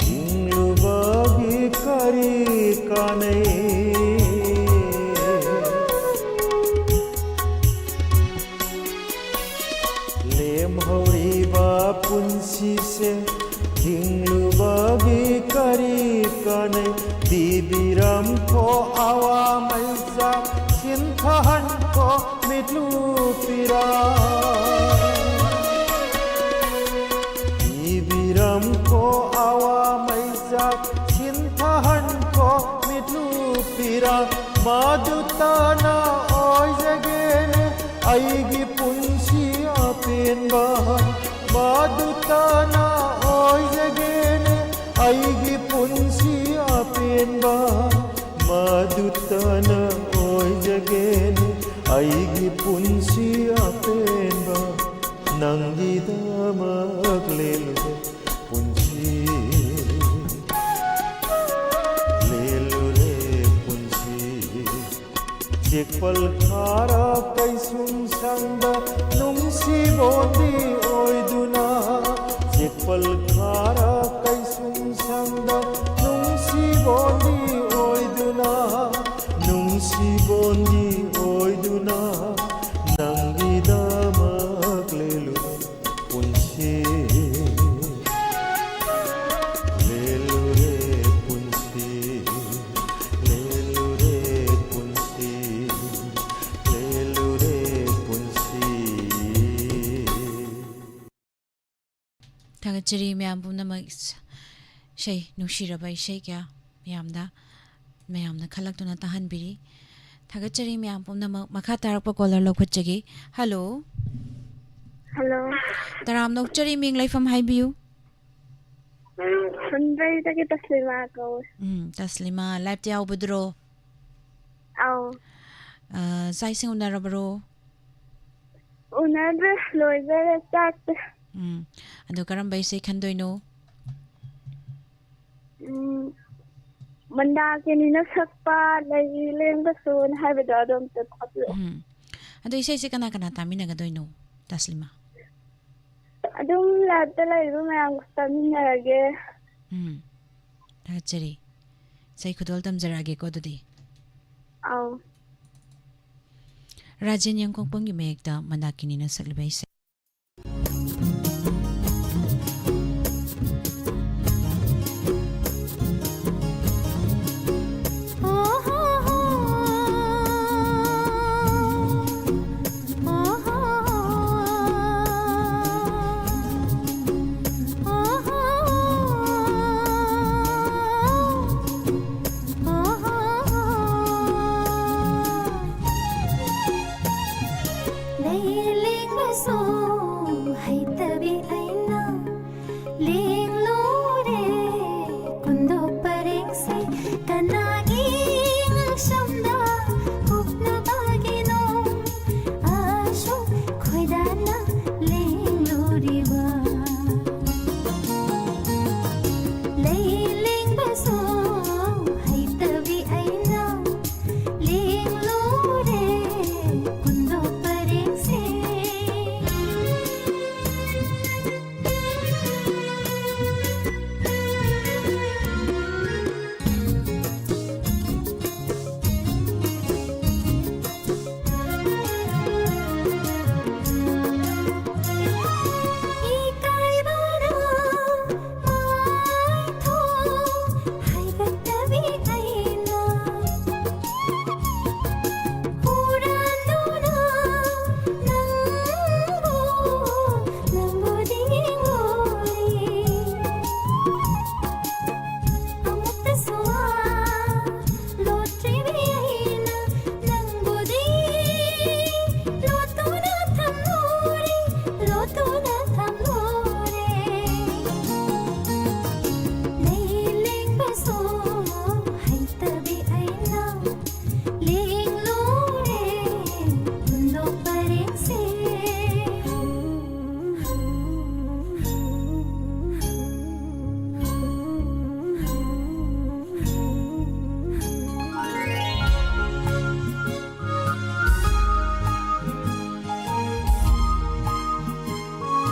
ꯍꯤꯡꯂꯨꯕꯒꯤ ꯀꯔꯤ ꯀꯥꯟꯅꯩ? ꯂꯦꯝꯍꯧꯔꯤꯕ ꯄꯨꯟꯁꯤꯁꯦ ꯍꯤꯡꯂꯨꯕꯒꯤ ꯀꯔꯤ ꯀꯥꯟꯅꯩ? ꯄꯤꯕꯤꯔꯝꯈꯣ ꯑꯋꯥ ꯃꯩꯆꯥꯛ, ꯁꯤꯟꯊꯍꯟꯈꯣ ꯃꯤꯠꯂꯨ ꯄꯤꯔꯥ꯫ ꯄꯤꯕꯤꯔꯝꯈꯣ ꯑꯋꯥ ꯃꯩꯆꯥꯛ, ꯁꯤꯟꯊꯍꯟꯈꯣ ꯃꯤꯠꯂꯨ ꯄꯤꯔꯥ꯫ ꯃꯗꯨꯇꯅ ꯑꯣꯏꯖꯒꯦꯅꯦ ꯑꯩꯒꯤ ꯄꯨꯟꯁꯤ ꯑꯄꯦꯟꯕ꯫ ꯃꯗꯨꯇꯅ ꯑꯣꯏꯖꯒꯦꯅꯦ ꯑꯩꯒꯤ ꯄꯨꯟꯁꯤ ꯑꯄꯦꯟꯕ꯫ ꯃꯗꯨꯇꯅ ꯑꯣꯏꯖꯒꯦꯅꯦ ꯑꯩꯒꯤ ꯄꯨꯟꯁꯤ ꯑꯄꯦꯟꯕ꯫ ꯅꯪꯒꯤꯗꯃꯛ ꯂꯦꯜꯂꯨꯔꯦ ꯄꯨꯟꯁꯤ, ꯂꯦꯜꯂꯨꯔꯦ ꯄꯨꯟꯁꯤ꯫ ꯆꯦꯛꯄꯜ ꯈꯥꯔ ꯀꯩꯁꯨꯝ ꯁꯪꯗ ꯅꯨꯡꯁꯤꯕꯣꯟꯗꯤ ꯑꯣꯏꯗꯨꯅ, ꯆꯦꯛꯄꯜ ꯈꯥꯔ ꯀꯩꯁꯨꯝ ꯁꯪꯗ ꯅꯨꯡꯁꯤꯕꯣꯟꯗꯤ ꯑꯣꯏꯗꯨꯅ, ꯅꯨꯡꯁꯤꯕꯣꯟꯗꯤ ꯑꯣꯏꯗꯨꯅ ꯅꯪꯒꯤꯗꯃꯛ ꯂꯦꯜꯂꯨ ꯄꯨꯟꯁꯤ꯫ ꯂꯦꯜꯂꯨꯔꯦ ꯄꯨꯟꯁꯤ, ꯂꯦꯜꯂꯨꯔꯦ ꯄꯨꯟꯁꯤ, ꯂꯦꯜꯂꯨꯔꯦ ꯄꯨꯟꯁꯤ꯫ ꯊꯥꯒꯠꯆꯔꯤ ꯃꯌꯥꯝ ꯄꯨꯝꯅꯃꯛ꯫ ꯏꯁꯩ, ꯅꯨꯡꯁꯤꯔꯕ ꯏꯁꯩ ꯀꯌꯥ ꯃꯌꯥꯝꯗ, ꯃꯌꯥꯝꯅ ꯈꯜꯂꯛꯇꯨꯅ ꯇꯥꯍꯟꯕꯤꯔꯤ꯫ ꯊꯥꯒꯠꯆꯔꯤ ꯃꯌꯥꯝ ꯄꯨꯝꯅꯃꯛ꯫ ꯃꯈꯥ ꯇꯥꯔꯛꯄ ꯀꯣꯂꯔ ꯂꯧꯈꯠꯆꯒꯦ꯫ ꯍꯜꯂꯣ꯫ ꯍꯜꯂꯣ꯫ ꯇꯔꯥꯝꯅ ꯑꯣꯛꯆꯔꯤ, ꯃꯤꯡ ꯂꯩꯐꯝ ꯍꯥꯏꯕꯤꯌꯨ꯫ ꯐꯨꯟꯗ꯭ꯔꯩꯗꯒꯤ ꯇꯁꯂꯤꯃꯥ ꯀꯧꯋꯦ꯫ ꯎꯝ, ꯇꯁꯂꯤꯃꯥ, ꯂꯥꯏꯞꯇ ꯌꯥꯎꯕꯗꯨꯔꯣ? ꯑꯧ꯫ ꯑ, ꯆꯥꯛ ꯏꯁꯤꯡ ꯎꯅꯔꯕꯔꯣ? ꯎꯅꯗ꯭ꯔꯦ, ꯂꯣꯏꯖꯔꯦ ꯆꯥꯛꯇꯤ꯫ ꯎꯝ, ꯑꯗꯣ ꯀꯔꯝꯕ ꯏꯁꯩ ꯈꯟꯗꯣꯏꯅꯣ? ꯎꯝ, ꯃꯟꯗꯥꯀꯤꯅꯤꯅ ꯁꯛꯄ ꯂꯩ ꯂꯦꯡꯕꯁꯣꯟ ꯍꯥꯏꯕꯗꯣ ꯑꯗꯣ ꯑꯝꯇ ꯊꯥꯕꯤꯔꯛꯑꯣ꯫ ꯎꯝ꯫ ꯑꯗꯣ ꯏꯁꯩꯁꯦ ꯀꯅꯥ ꯀꯅꯥ ꯇꯥꯃꯤꯟꯅꯒꯗꯣꯏꯅꯣ, ꯇꯁꯂꯤꯃꯥ? ꯑꯗꯨꯝ ꯂꯥꯏꯞꯇ ꯂꯩꯔꯤꯕ ꯃꯌꯥꯝꯒ ꯇꯥꯃꯤꯟꯅꯔꯒꯦ꯫ ꯎꯝ꯫ ꯊꯥꯒꯠꯆꯔꯤ꯫ ꯏꯁꯩ ꯈꯨꯗꯣꯜ ꯇꯝꯖꯔꯛꯑꯒꯦꯀꯣ ꯑꯗꯨꯗꯤ꯫ ꯑꯧ꯫ ꯔꯥꯖꯦꯟ ꯌꯦꯡꯈꯣꯡꯄꯝꯒꯤ ꯃꯌꯦꯛꯇ ꯃꯟꯗꯥꯀꯤꯅꯤꯅ ꯁꯛꯂꯤꯕ ꯏꯁꯩ꯫ ꯂꯦꯡꯕꯁꯨ ꯍꯩꯇꯕꯤ ꯑꯩꯅ ꯂꯦꯡꯂꯨꯔꯦ ꯀꯨꯟꯗꯣ ꯄꯔꯦꯡꯁꯦ꯫ ꯀꯅꯥꯒꯤ ꯉꯛꯁꯝꯗ ꯀꯨꯞꯅꯕꯒꯤꯅꯣ ꯑꯁꯨꯛ ꯈꯣꯏꯗꯥꯅ ꯂꯦꯡꯂꯨꯔꯤꯕ? ꯂꯩ ꯂꯦꯡꯕꯁꯨ ꯍꯩꯇꯕꯤ ꯑꯩꯅ ꯂꯦꯡꯂꯨꯔꯦ ꯀꯨꯟꯗꯣ ꯄꯔꯦꯡꯁꯦ꯫ ꯏꯀꯥꯏꯕꯅ ꯃꯥꯏꯊꯣꯡ ꯍꯥꯏꯒꯠꯇꯕꯤ ꯑꯩꯅ ꯍꯨꯔꯥꯟꯗꯨꯅ ꯅꯪꯕꯨ, ꯅꯪꯕꯨꯗꯤ ꯌꯦꯡꯂꯨꯔꯦ꯫ ꯑꯃꯨꯛꯇꯁꯨ ꯋꯥ ꯂꯣꯠꯇ꯭ꯔꯤꯕꯤ ꯑꯩꯅ ꯅꯪꯕꯨꯗꯤ ꯂꯣꯠꯇꯨꯅ ꯊꯝꯂꯨꯔꯦ, ꯂꯣꯠꯇꯨꯅ ꯊꯝꯂꯨꯔꯦ꯫ ꯂꯩ ꯂꯦꯡꯕꯁꯨ ꯍꯩꯇꯕꯤ ꯑꯩꯅ ꯂꯦꯡꯂꯨꯔꯦ ꯀꯨꯟꯗꯣ ꯄꯔꯦꯡꯁꯦ꯫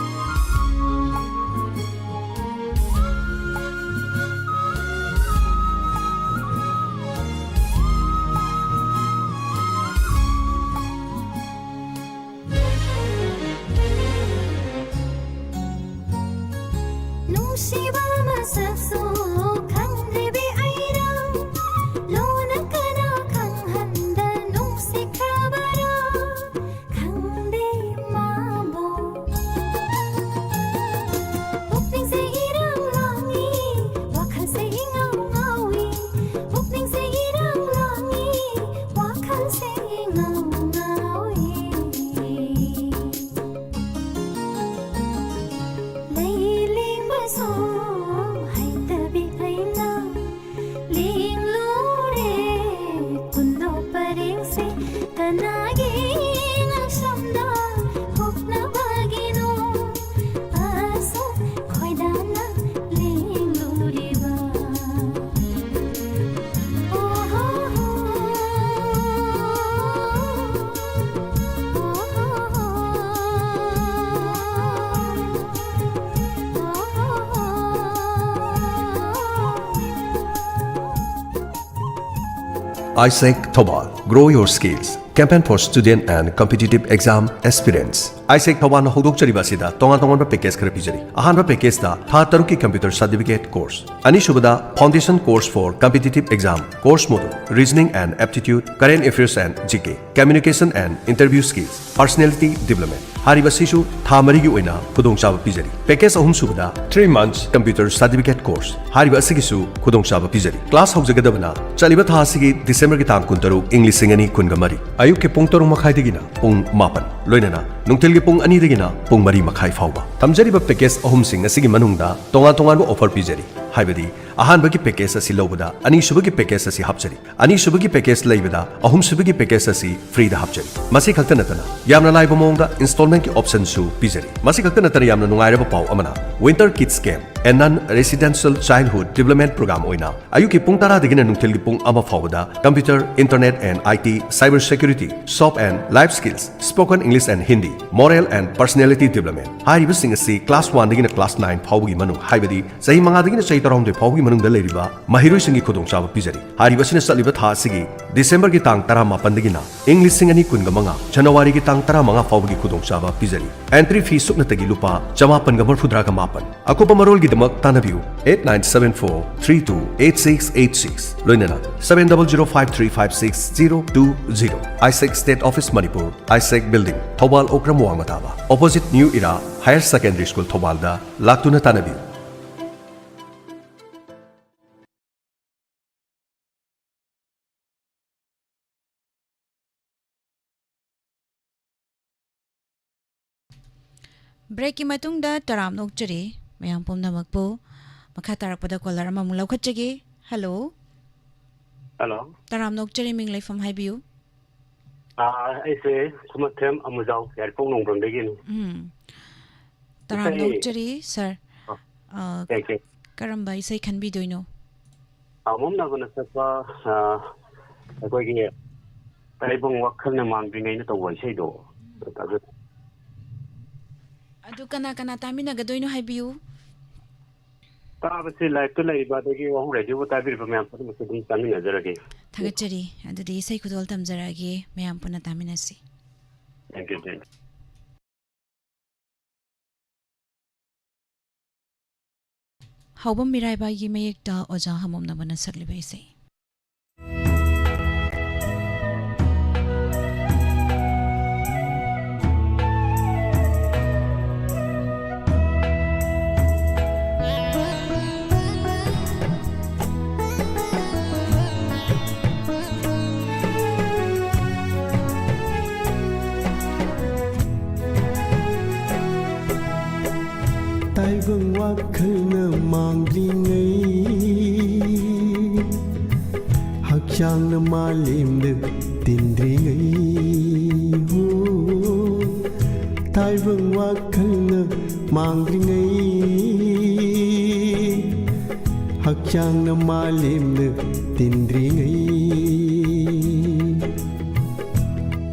ꯅꯨꯡꯁꯤꯕ ꯃꯁꯛꯁꯨ ꯈꯪꯗ꯭ꯔꯤꯕꯤ ꯑꯩꯅ ꯂꯣꯟꯅ ꯀꯅꯥ ꯈꯪꯍꯟꯗ ꯅꯨꯡꯁꯤꯈ꯭ꯔꯕꯔꯥ ꯈꯪꯗꯦ ꯃꯥꯕꯨ꯫ ꯄꯨꯛꯅꯤꯡꯁꯦ ꯏꯔꯥꯡ ꯂꯥꯡꯏ, ꯋꯥꯈꯜꯁꯦ ꯏꯉꯥꯎ ꯉꯥꯎꯏ꯫ ꯄꯨꯛꯅꯤꯡꯁꯦ ꯏꯔꯥꯡ ꯂꯥꯡꯏ, ꯋꯥꯈꯜꯁꯦ ꯏꯉꯥꯎ ꯉꯥꯎꯏ꯫ ꯑꯥꯏꯁꯦꯛ Thoubal, Grow Your Skills, Campaign for Student and Competitive Exam Aspirants. ꯑꯥꯏꯁꯦꯛ ꯊꯧꯕꯥꯜꯅ ꯍꯧꯗꯣꯛꯆꯔꯤꯕ ꯑꯁꯤꯗ ꯇꯣꯉꯥꯟ ꯇꯣꯉꯥꯟꯕ ꯄꯦꯀꯦꯖ ꯈꯔ ꯄꯤꯖꯔꯤ꯫ ꯑꯍꯥꯟꯕ ꯄꯦꯀꯦꯖꯇ ꯊꯥ ꯇꯔꯨꯛꯀꯤ computer certificate course, ꯑꯅꯤꯁꯨꯕꯗ Foundation Course for Competitive Exam, Course Module, Reasoning and Aptitude, Current Affairs and G K, Communication and Interview Skills, Personality Development꯫ ꯍꯥꯏꯔꯤꯕ ꯑꯁꯤꯁꯨ ꯊꯥ ꯃꯔꯤꯒꯤ ꯑꯣꯏꯅ ꯈꯨꯗꯣꯡꯆꯥꯕ ꯄꯤꯖꯔꯤ꯫ ꯄꯦꯀꯦꯖ ꯑꯍꯨꯝ ꯁꯨꯕꯗ three months computer certificate course꯫ ꯍꯥꯏꯔꯤꯕ ꯑꯁꯤꯒꯤꯁꯨ ꯈꯨꯗꯣꯡꯆꯥꯕ ꯄꯤꯖꯔꯤ꯫ ꯀ꯭ꯂꯥꯁ ꯍꯧꯖꯒꯗꯕꯅ ꯆꯠꯂꯤꯕ ꯊꯥ ꯑꯁꯤꯒꯤ ꯗꯤꯁꯦꯝꯕꯔꯒꯤ ꯇꯥꯡ ꯀꯨꯟꯇꯔꯨꯛ, ꯏꯪ ꯂꯤꯁꯤꯡ ꯑꯅꯤ ꯀꯨꯟꯒ ꯃꯔꯤ, ꯑꯌꯨꯛꯀꯤ ꯄꯨꯡ ꯇꯔꯨꯛ ꯃꯈꯥꯏꯗꯒꯤꯅ ꯄꯨꯡ ꯃꯥꯄꯟ, ꯂꯣꯏꯅꯅ ꯅꯨꯡꯊꯤꯜꯒꯤ ꯄꯨꯡ ꯑꯅꯤꯗꯒꯤꯅ ꯄꯨꯡ ꯃꯔꯤ ꯃꯈꯥꯏ ꯐꯥꯎꯕ꯫ ꯊꯝꯖꯔꯤꯕ ꯄꯦꯀꯦꯖ ꯑꯍꯨꯝꯁꯤꯡ ꯑꯁꯤꯒꯤ ꯃꯅꯨꯡꯗ ꯇꯣꯉꯥꯟ ꯇꯣꯉꯥꯟꯕ ꯑꯣꯐꯔ ꯄꯤꯖꯔꯤ, ꯍꯥꯏꯕꯗꯤ ꯑꯍꯥꯟꯕꯒꯤ ꯄꯦꯀꯦꯖ ꯑꯁꯤ ꯂꯧꯕꯗ ꯑꯅꯤꯁꯨꯕꯒꯤ ꯄꯦꯀꯦꯖ ꯑꯁꯤ ꯍꯥꯞꯆꯔꯤ꯫ ꯑꯅꯤꯁꯨꯕꯒꯤ ꯄꯦꯀꯦꯖ ꯂꯩꯕꯗ ꯑꯍꯨꯝꯁꯨꯕꯒꯤ ꯄꯦꯀꯦꯖ ꯑꯁꯤ ꯐ꯭ꯔꯤꯗ ꯍꯥꯞꯆꯔꯤ꯫ ꯃꯁꯤ ꯈꯛꯇ ꯅꯠꯇꯅ ꯌꯥꯝꯅ ꯂꯥꯏꯕ ꯃꯑꯣꯡꯗ ꯏꯟꯁꯇꯣꯜꯃꯦꯟꯠꯀꯤ ꯑꯣꯞꯁꯟꯁꯨ ꯄꯤꯖꯔꯤ꯫ ꯃꯁꯤ ꯈꯛꯇ ꯅꯠꯇꯅ ꯌꯥꯝꯅ ꯅꯨꯡꯉꯥꯏꯔꯕ ꯄꯥꯎ ꯑꯃꯅ, Winter Kids Camp and Non Residential Childhood Development Program ꯑꯣꯏꯅ ꯑꯌꯨꯛꯀꯤ ꯄꯨꯡ ꯇꯔꯥꯗꯒꯤꯅ ꯅꯨꯡꯊꯤꯜꯒꯤ ꯄꯨꯡ ꯑꯃ ꯐꯥꯎꯕꯗ computer, internet and I T, cyber security, soft and life skills, spoken English and Hindi, moral and personality development ꯍꯥꯏꯔꯤꯕꯁꯤꯡ ꯑꯁꯤ ꯀ꯭ꯂꯥꯁ ꯋꯥꯟꯗꯒꯤꯅ ꯀ꯭ꯂꯥꯁ ꯅꯥꯏꯟ ꯐꯥꯎꯕꯒꯤ ꯃꯅꯨꯡ, ꯍꯥꯏꯕꯗꯤ ꯆꯍꯤ ꯃꯉꯥꯗꯒꯤꯅ ꯆꯍꯤ ꯇꯔꯥꯍꯨꯝꯗꯣꯏ ꯐꯥꯎꯕꯒꯤ ꯃꯅꯨꯡꯗ ꯂꯩꯔꯤꯕ ꯃꯍꯩꯔꯣꯏꯁꯤꯡꯒꯤ ꯈꯨꯗꯣꯡꯆꯥꯕ ꯄꯤꯖꯔꯤ꯫ ꯍꯥꯏꯔꯤꯕꯁꯤꯅ ꯆꯠꯂꯤꯕ ꯊꯥ ꯑꯁꯤꯒꯤ ꯗꯤꯁꯦꯝꯕꯔꯒꯤ ꯇꯥꯡ ꯇꯔꯥꯃꯥꯄꯟꯗꯒꯤꯅ ꯏꯪ ꯂꯤꯁꯤꯡ ꯑꯅꯤ ꯀꯨꯟꯒ ꯃꯉꯥ, ꯖꯅꯋꯥꯔꯤꯒꯤ ꯇꯥꯡ ꯇꯔꯥꯃꯉꯥ ꯐꯥꯎꯕꯒꯤ ꯈꯨꯗꯣꯡꯆꯥꯕ ꯄꯤꯖꯔꯤ꯫ ꯑꯦꯟꯇ꯭ꯔꯤ ꯐꯤ ꯁꯨꯞꯅꯇꯒꯤ ꯂꯨꯄꯥ ꯆꯃꯥꯄꯟꯒ ꯃꯔꯤꯐꯨꯇꯔꯥꯒ ꯃꯥꯄꯟ꯫ ꯑꯀꯨꯞꯄ ꯃꯔꯣꯜꯒꯤꯗꯃꯛ ꯇꯥꯟꯅꯕꯤꯌꯨ eight nine seven four three two eight six eight six, ꯂꯣꯏꯅꯅ seven double zero five three five six zero two zero꯫ ꯑꯥꯏꯁꯦꯛ State Office Manipur, ꯑꯥꯏꯁꯦꯛ Building, Thoubal Okram ꯋꯥꯡꯃ ꯇꯥꯕ, opposite New Era Higher Secondary School ꯊꯧꯕꯥꯜꯗ ꯂꯥꯛꯇꯨꯅ ꯇꯥꯟꯅꯕꯤꯌꯨ꯫ ꯕ꯭ꯔꯦꯛꯀꯤ ꯃꯇꯨꯡꯗ ꯇꯔꯥꯝꯅ ꯑꯣꯛꯆꯔꯤ ꯃꯌꯥꯝ ꯄꯨꯝꯅꯃꯛꯄꯨ꯫ ꯃꯈꯥ ꯇꯥꯔꯛꯄꯗ ꯀꯣꯂꯔ ꯑꯃꯃꯨꯛ ꯂꯧꯈꯠꯆꯒꯦ꯫ ꯍꯜꯂꯣ꯫ ꯍꯜꯂꯣ꯫ ꯇꯔꯥꯝꯅ ꯑꯣꯛꯆꯔꯤ, ꯃꯤꯡ ꯂꯩꯐꯝ ꯍꯥꯏꯕꯤꯌꯨ꯫ ꯑꯥ, ꯑꯩꯁꯦ ꯈꯨꯃꯟꯊꯦꯝ ꯑꯃꯨꯖꯥꯎ, ꯌꯥꯏꯔꯤꯄꯣꯛ ꯅꯣꯡꯕ꯭ꯔꯝꯗꯒꯤꯅꯤ꯫ ꯎꯝ꯫ ꯇꯔꯥꯝꯅ ꯏꯁꯩ ꯑꯣꯛꯆꯔꯤ, ꯁꯥꯔ꯫ ꯑꯥ, ꯑꯥ, ꯀꯩ, ꯀꯩ? ꯀꯔꯝꯕ ꯏꯁꯩ ꯈꯟꯕꯤꯗꯣꯏꯅꯣ? ꯑꯥ, ꯃꯣꯝꯅꯥꯕꯅ ꯁꯛꯄ, ꯑꯥ, ꯑꯩꯈꯣꯏꯒꯤ ꯇꯥꯏꯕꯪ ꯋꯥꯈꯜꯅ ꯃꯥꯡꯗ꯭ꯔꯤꯉꯩꯅ ꯇꯧꯕ ꯏꯁꯩꯗꯣ꯫ ꯑꯗꯨ ꯑꯗꯨ ꯀꯅꯥ ꯀꯅꯥ ꯇꯥꯃꯤꯟꯅꯒꯗꯣꯏꯅꯣ ꯍꯥꯏꯕꯤꯌꯨ꯫ ꯇꯥꯕꯁꯤ ꯂꯥꯏꯞꯇ ꯂꯩꯔꯤꯕ ꯑꯗꯒꯤ ꯋꯥꯍꯣꯡ ꯔꯦꯗꯤꯑꯣꯕꯨ ꯇꯥꯕꯤꯔꯤꯕ ꯃꯌꯥꯝ ꯄꯨꯝꯅꯃꯛꯁꯨ ꯑꯗꯨꯝ ꯇꯥꯃꯤꯟꯅꯖꯔꯒꯦ꯫ ꯊꯥꯒꯠꯆꯔꯤ꯫ ꯑꯗꯨꯗꯤ ꯏꯁꯩ ꯈꯨꯗꯣꯜ ꯇꯝꯖꯔꯛꯑꯒꯦ, ꯃꯌꯥꯝ ꯄꯨꯟꯅ ꯇꯥꯃꯤꯟꯅꯁꯤ꯫ Thank you, thank you. ꯍꯥꯎꯕꯝ ꯃꯤꯔꯥꯏꯕꯥꯏꯒꯤ ꯃꯌꯦꯛꯇ ꯑꯣꯖꯥ ꯍꯃꯣꯝꯅꯕꯅ ꯁꯛꯂꯤꯕ ꯏꯁꯩ꯫ ꯇꯥꯏꯕꯪ ꯋꯥꯈꯜꯅ ꯃꯥꯡꯗ꯭ꯔꯤꯉꯩ, ꯍꯛꯆꯥꯡꯅ ꯃꯥꯂꯦꯝꯗ ꯇꯤꯟꯗ꯭ꯔꯤꯉꯩ, ꯍꯣ, ꯇꯥꯏꯕꯪ ꯋꯥꯈꯜꯅ ꯃꯥꯡꯗ꯭ꯔꯤꯉꯩ, ꯍꯛꯆꯥꯡꯅ ꯃꯥꯂꯦꯝꯗ ꯇꯤꯟꯗ꯭ꯔꯤꯉꯩ,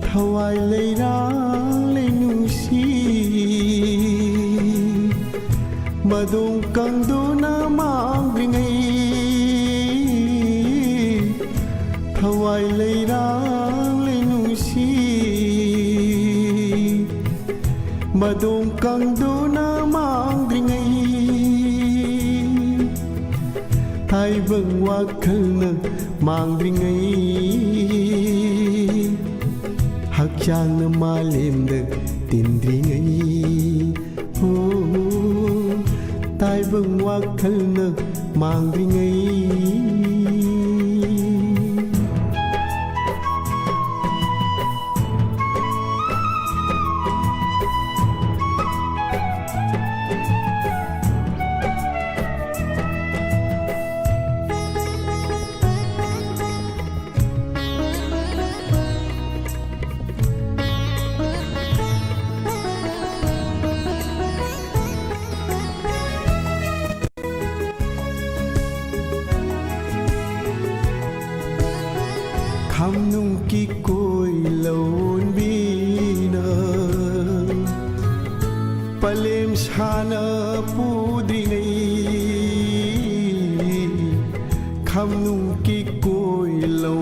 ꯊꯋꯥꯏ ꯂꯩꯔꯥꯡ ꯂꯩꯅꯨꯡꯁꯤ ꯃꯗꯣꯡ ꯀꯪꯗꯨꯅ ꯃꯥꯡꯗ꯭ꯔꯤꯉꯩ, ꯊꯋꯥꯏ ꯂꯩꯔꯥꯡ ꯂꯩꯅꯨꯡꯁꯤ ꯃꯗꯣꯡ ꯀꯪꯗꯨꯅ ꯃꯥꯡꯗ꯭ꯔꯤꯉꯩ, ꯇꯥꯏꯕꯪ ꯋꯥꯈꯜꯅ ꯃꯥꯡꯗ꯭ꯔꯤꯉꯩ, ꯍꯛꯆꯥꯡꯅ ꯃꯥꯂꯦꯝꯗ ꯇꯤꯟꯗ꯭ꯔꯤꯉꯩ, ꯍꯣ, ꯇꯥꯏꯕꯪ ꯋꯥꯈꯜꯅ ꯃꯥꯡꯗ꯭ꯔꯤꯉꯩ꯫ ꯈꯝꯅꯨꯡ ꯀꯤꯀꯣꯏ ꯂꯧꯕꯤꯅ ꯄꯂꯦꯝ ꯁꯥꯅ ꯄꯨꯗ꯭ꯔꯤꯉꯩ, ꯈꯝꯅꯨꯡ ꯀꯤꯀꯣꯏ ꯂꯧ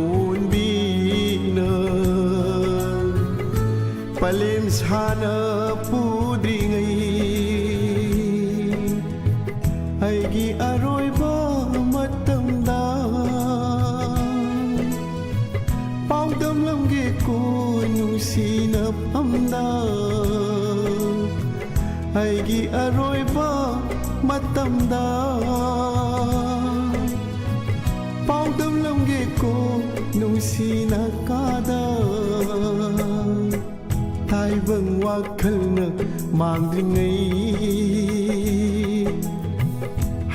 ꯅ ꯄꯨꯗ꯭ꯔꯤꯉꯩ ꯑꯩꯒꯤ ꯑꯔꯣꯏꯕ ꯃꯇꯝꯗ ꯄꯥꯎꯗꯝꯂꯝꯒꯦꯀꯣ ꯅꯨꯡꯁꯤꯅꯐꯝꯗ꯫ ꯑꯩꯒꯤ ꯑꯔꯣꯏꯕ ꯃꯇꯝꯗ ꯄꯥꯎꯗꯝꯂꯝꯒꯦꯀꯣ ꯅꯨꯡꯁꯤꯅ ꯀꯥꯗ꯫ ꯇꯥꯏꯕꯪ ꯋꯥꯈꯜꯅ ꯃꯥꯡꯗ꯭ꯔꯤꯉꯩ,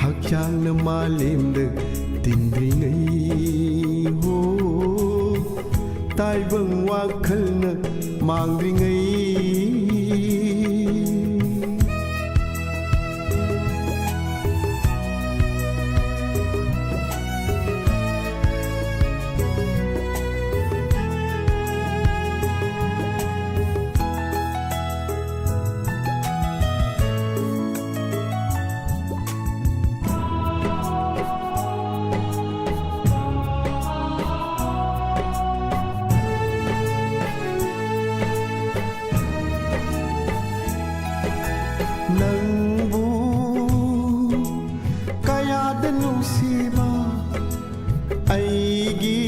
ꯍꯛꯆꯥꯡꯅ ꯃꯥꯂꯦꯝꯗ ꯇꯤꯟꯗ꯭ꯔꯤꯉꯩ, ꯍꯣ, ꯇꯥꯏꯕꯪ ꯋꯥꯈꯜꯅ ꯃꯥꯡꯗ꯭ꯔꯤꯉꯩ꯫ ꯅꯪꯕꯨ ꯀꯌꯥꯗ ꯅꯨꯡꯁꯤꯕ ꯑꯩꯒꯤ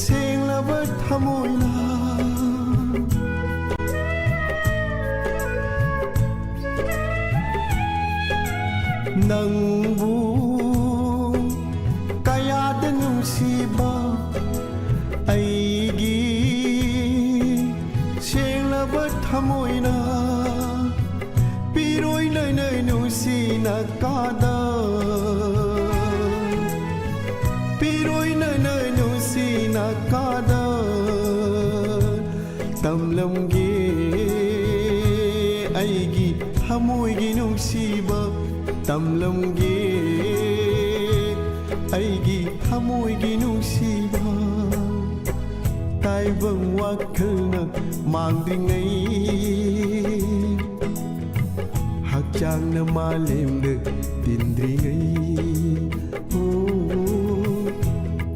ꯁꯦꯡꯂꯕ ꯊꯃꯣꯏꯅ꯫ ꯅꯪꯕꯨ ꯀꯌꯥꯗ ꯅꯨꯡꯁꯤꯕ ꯑꯩꯒꯤ ꯁꯦꯡꯂꯕ ꯊꯃꯣꯏꯅ ꯄꯤꯔꯣꯏ ꯅꯣꯏꯅ ꯅꯨꯡꯁꯤꯅ ꯀꯥꯗ꯫ ꯄꯤꯔꯣꯏ ꯅꯣꯏꯅ ꯅꯨꯡꯁꯤꯅ ꯀꯥꯗ꯫ ꯇꯝꯂꯝꯒꯦ ꯑꯩꯒꯤ ꯊꯃꯣꯏꯒꯤ ꯅꯨꯡꯁꯤꯕ꯫ ꯇꯝꯂꯝꯒꯦ ꯑꯩꯒꯤ ꯊꯃꯣꯏꯒꯤ ꯅꯨꯡꯁꯤꯕ꯫ ꯇꯥꯏꯕꯪ ꯋꯥꯈꯜꯅ ꯃꯥꯡꯗ꯭ꯔꯤꯉꯩ, ꯍꯛꯆꯥꯡꯅ ꯃꯥꯂꯦꯝꯗ ꯇꯤꯟꯗ꯭ꯔꯤꯉꯩ, ꯑꯣ,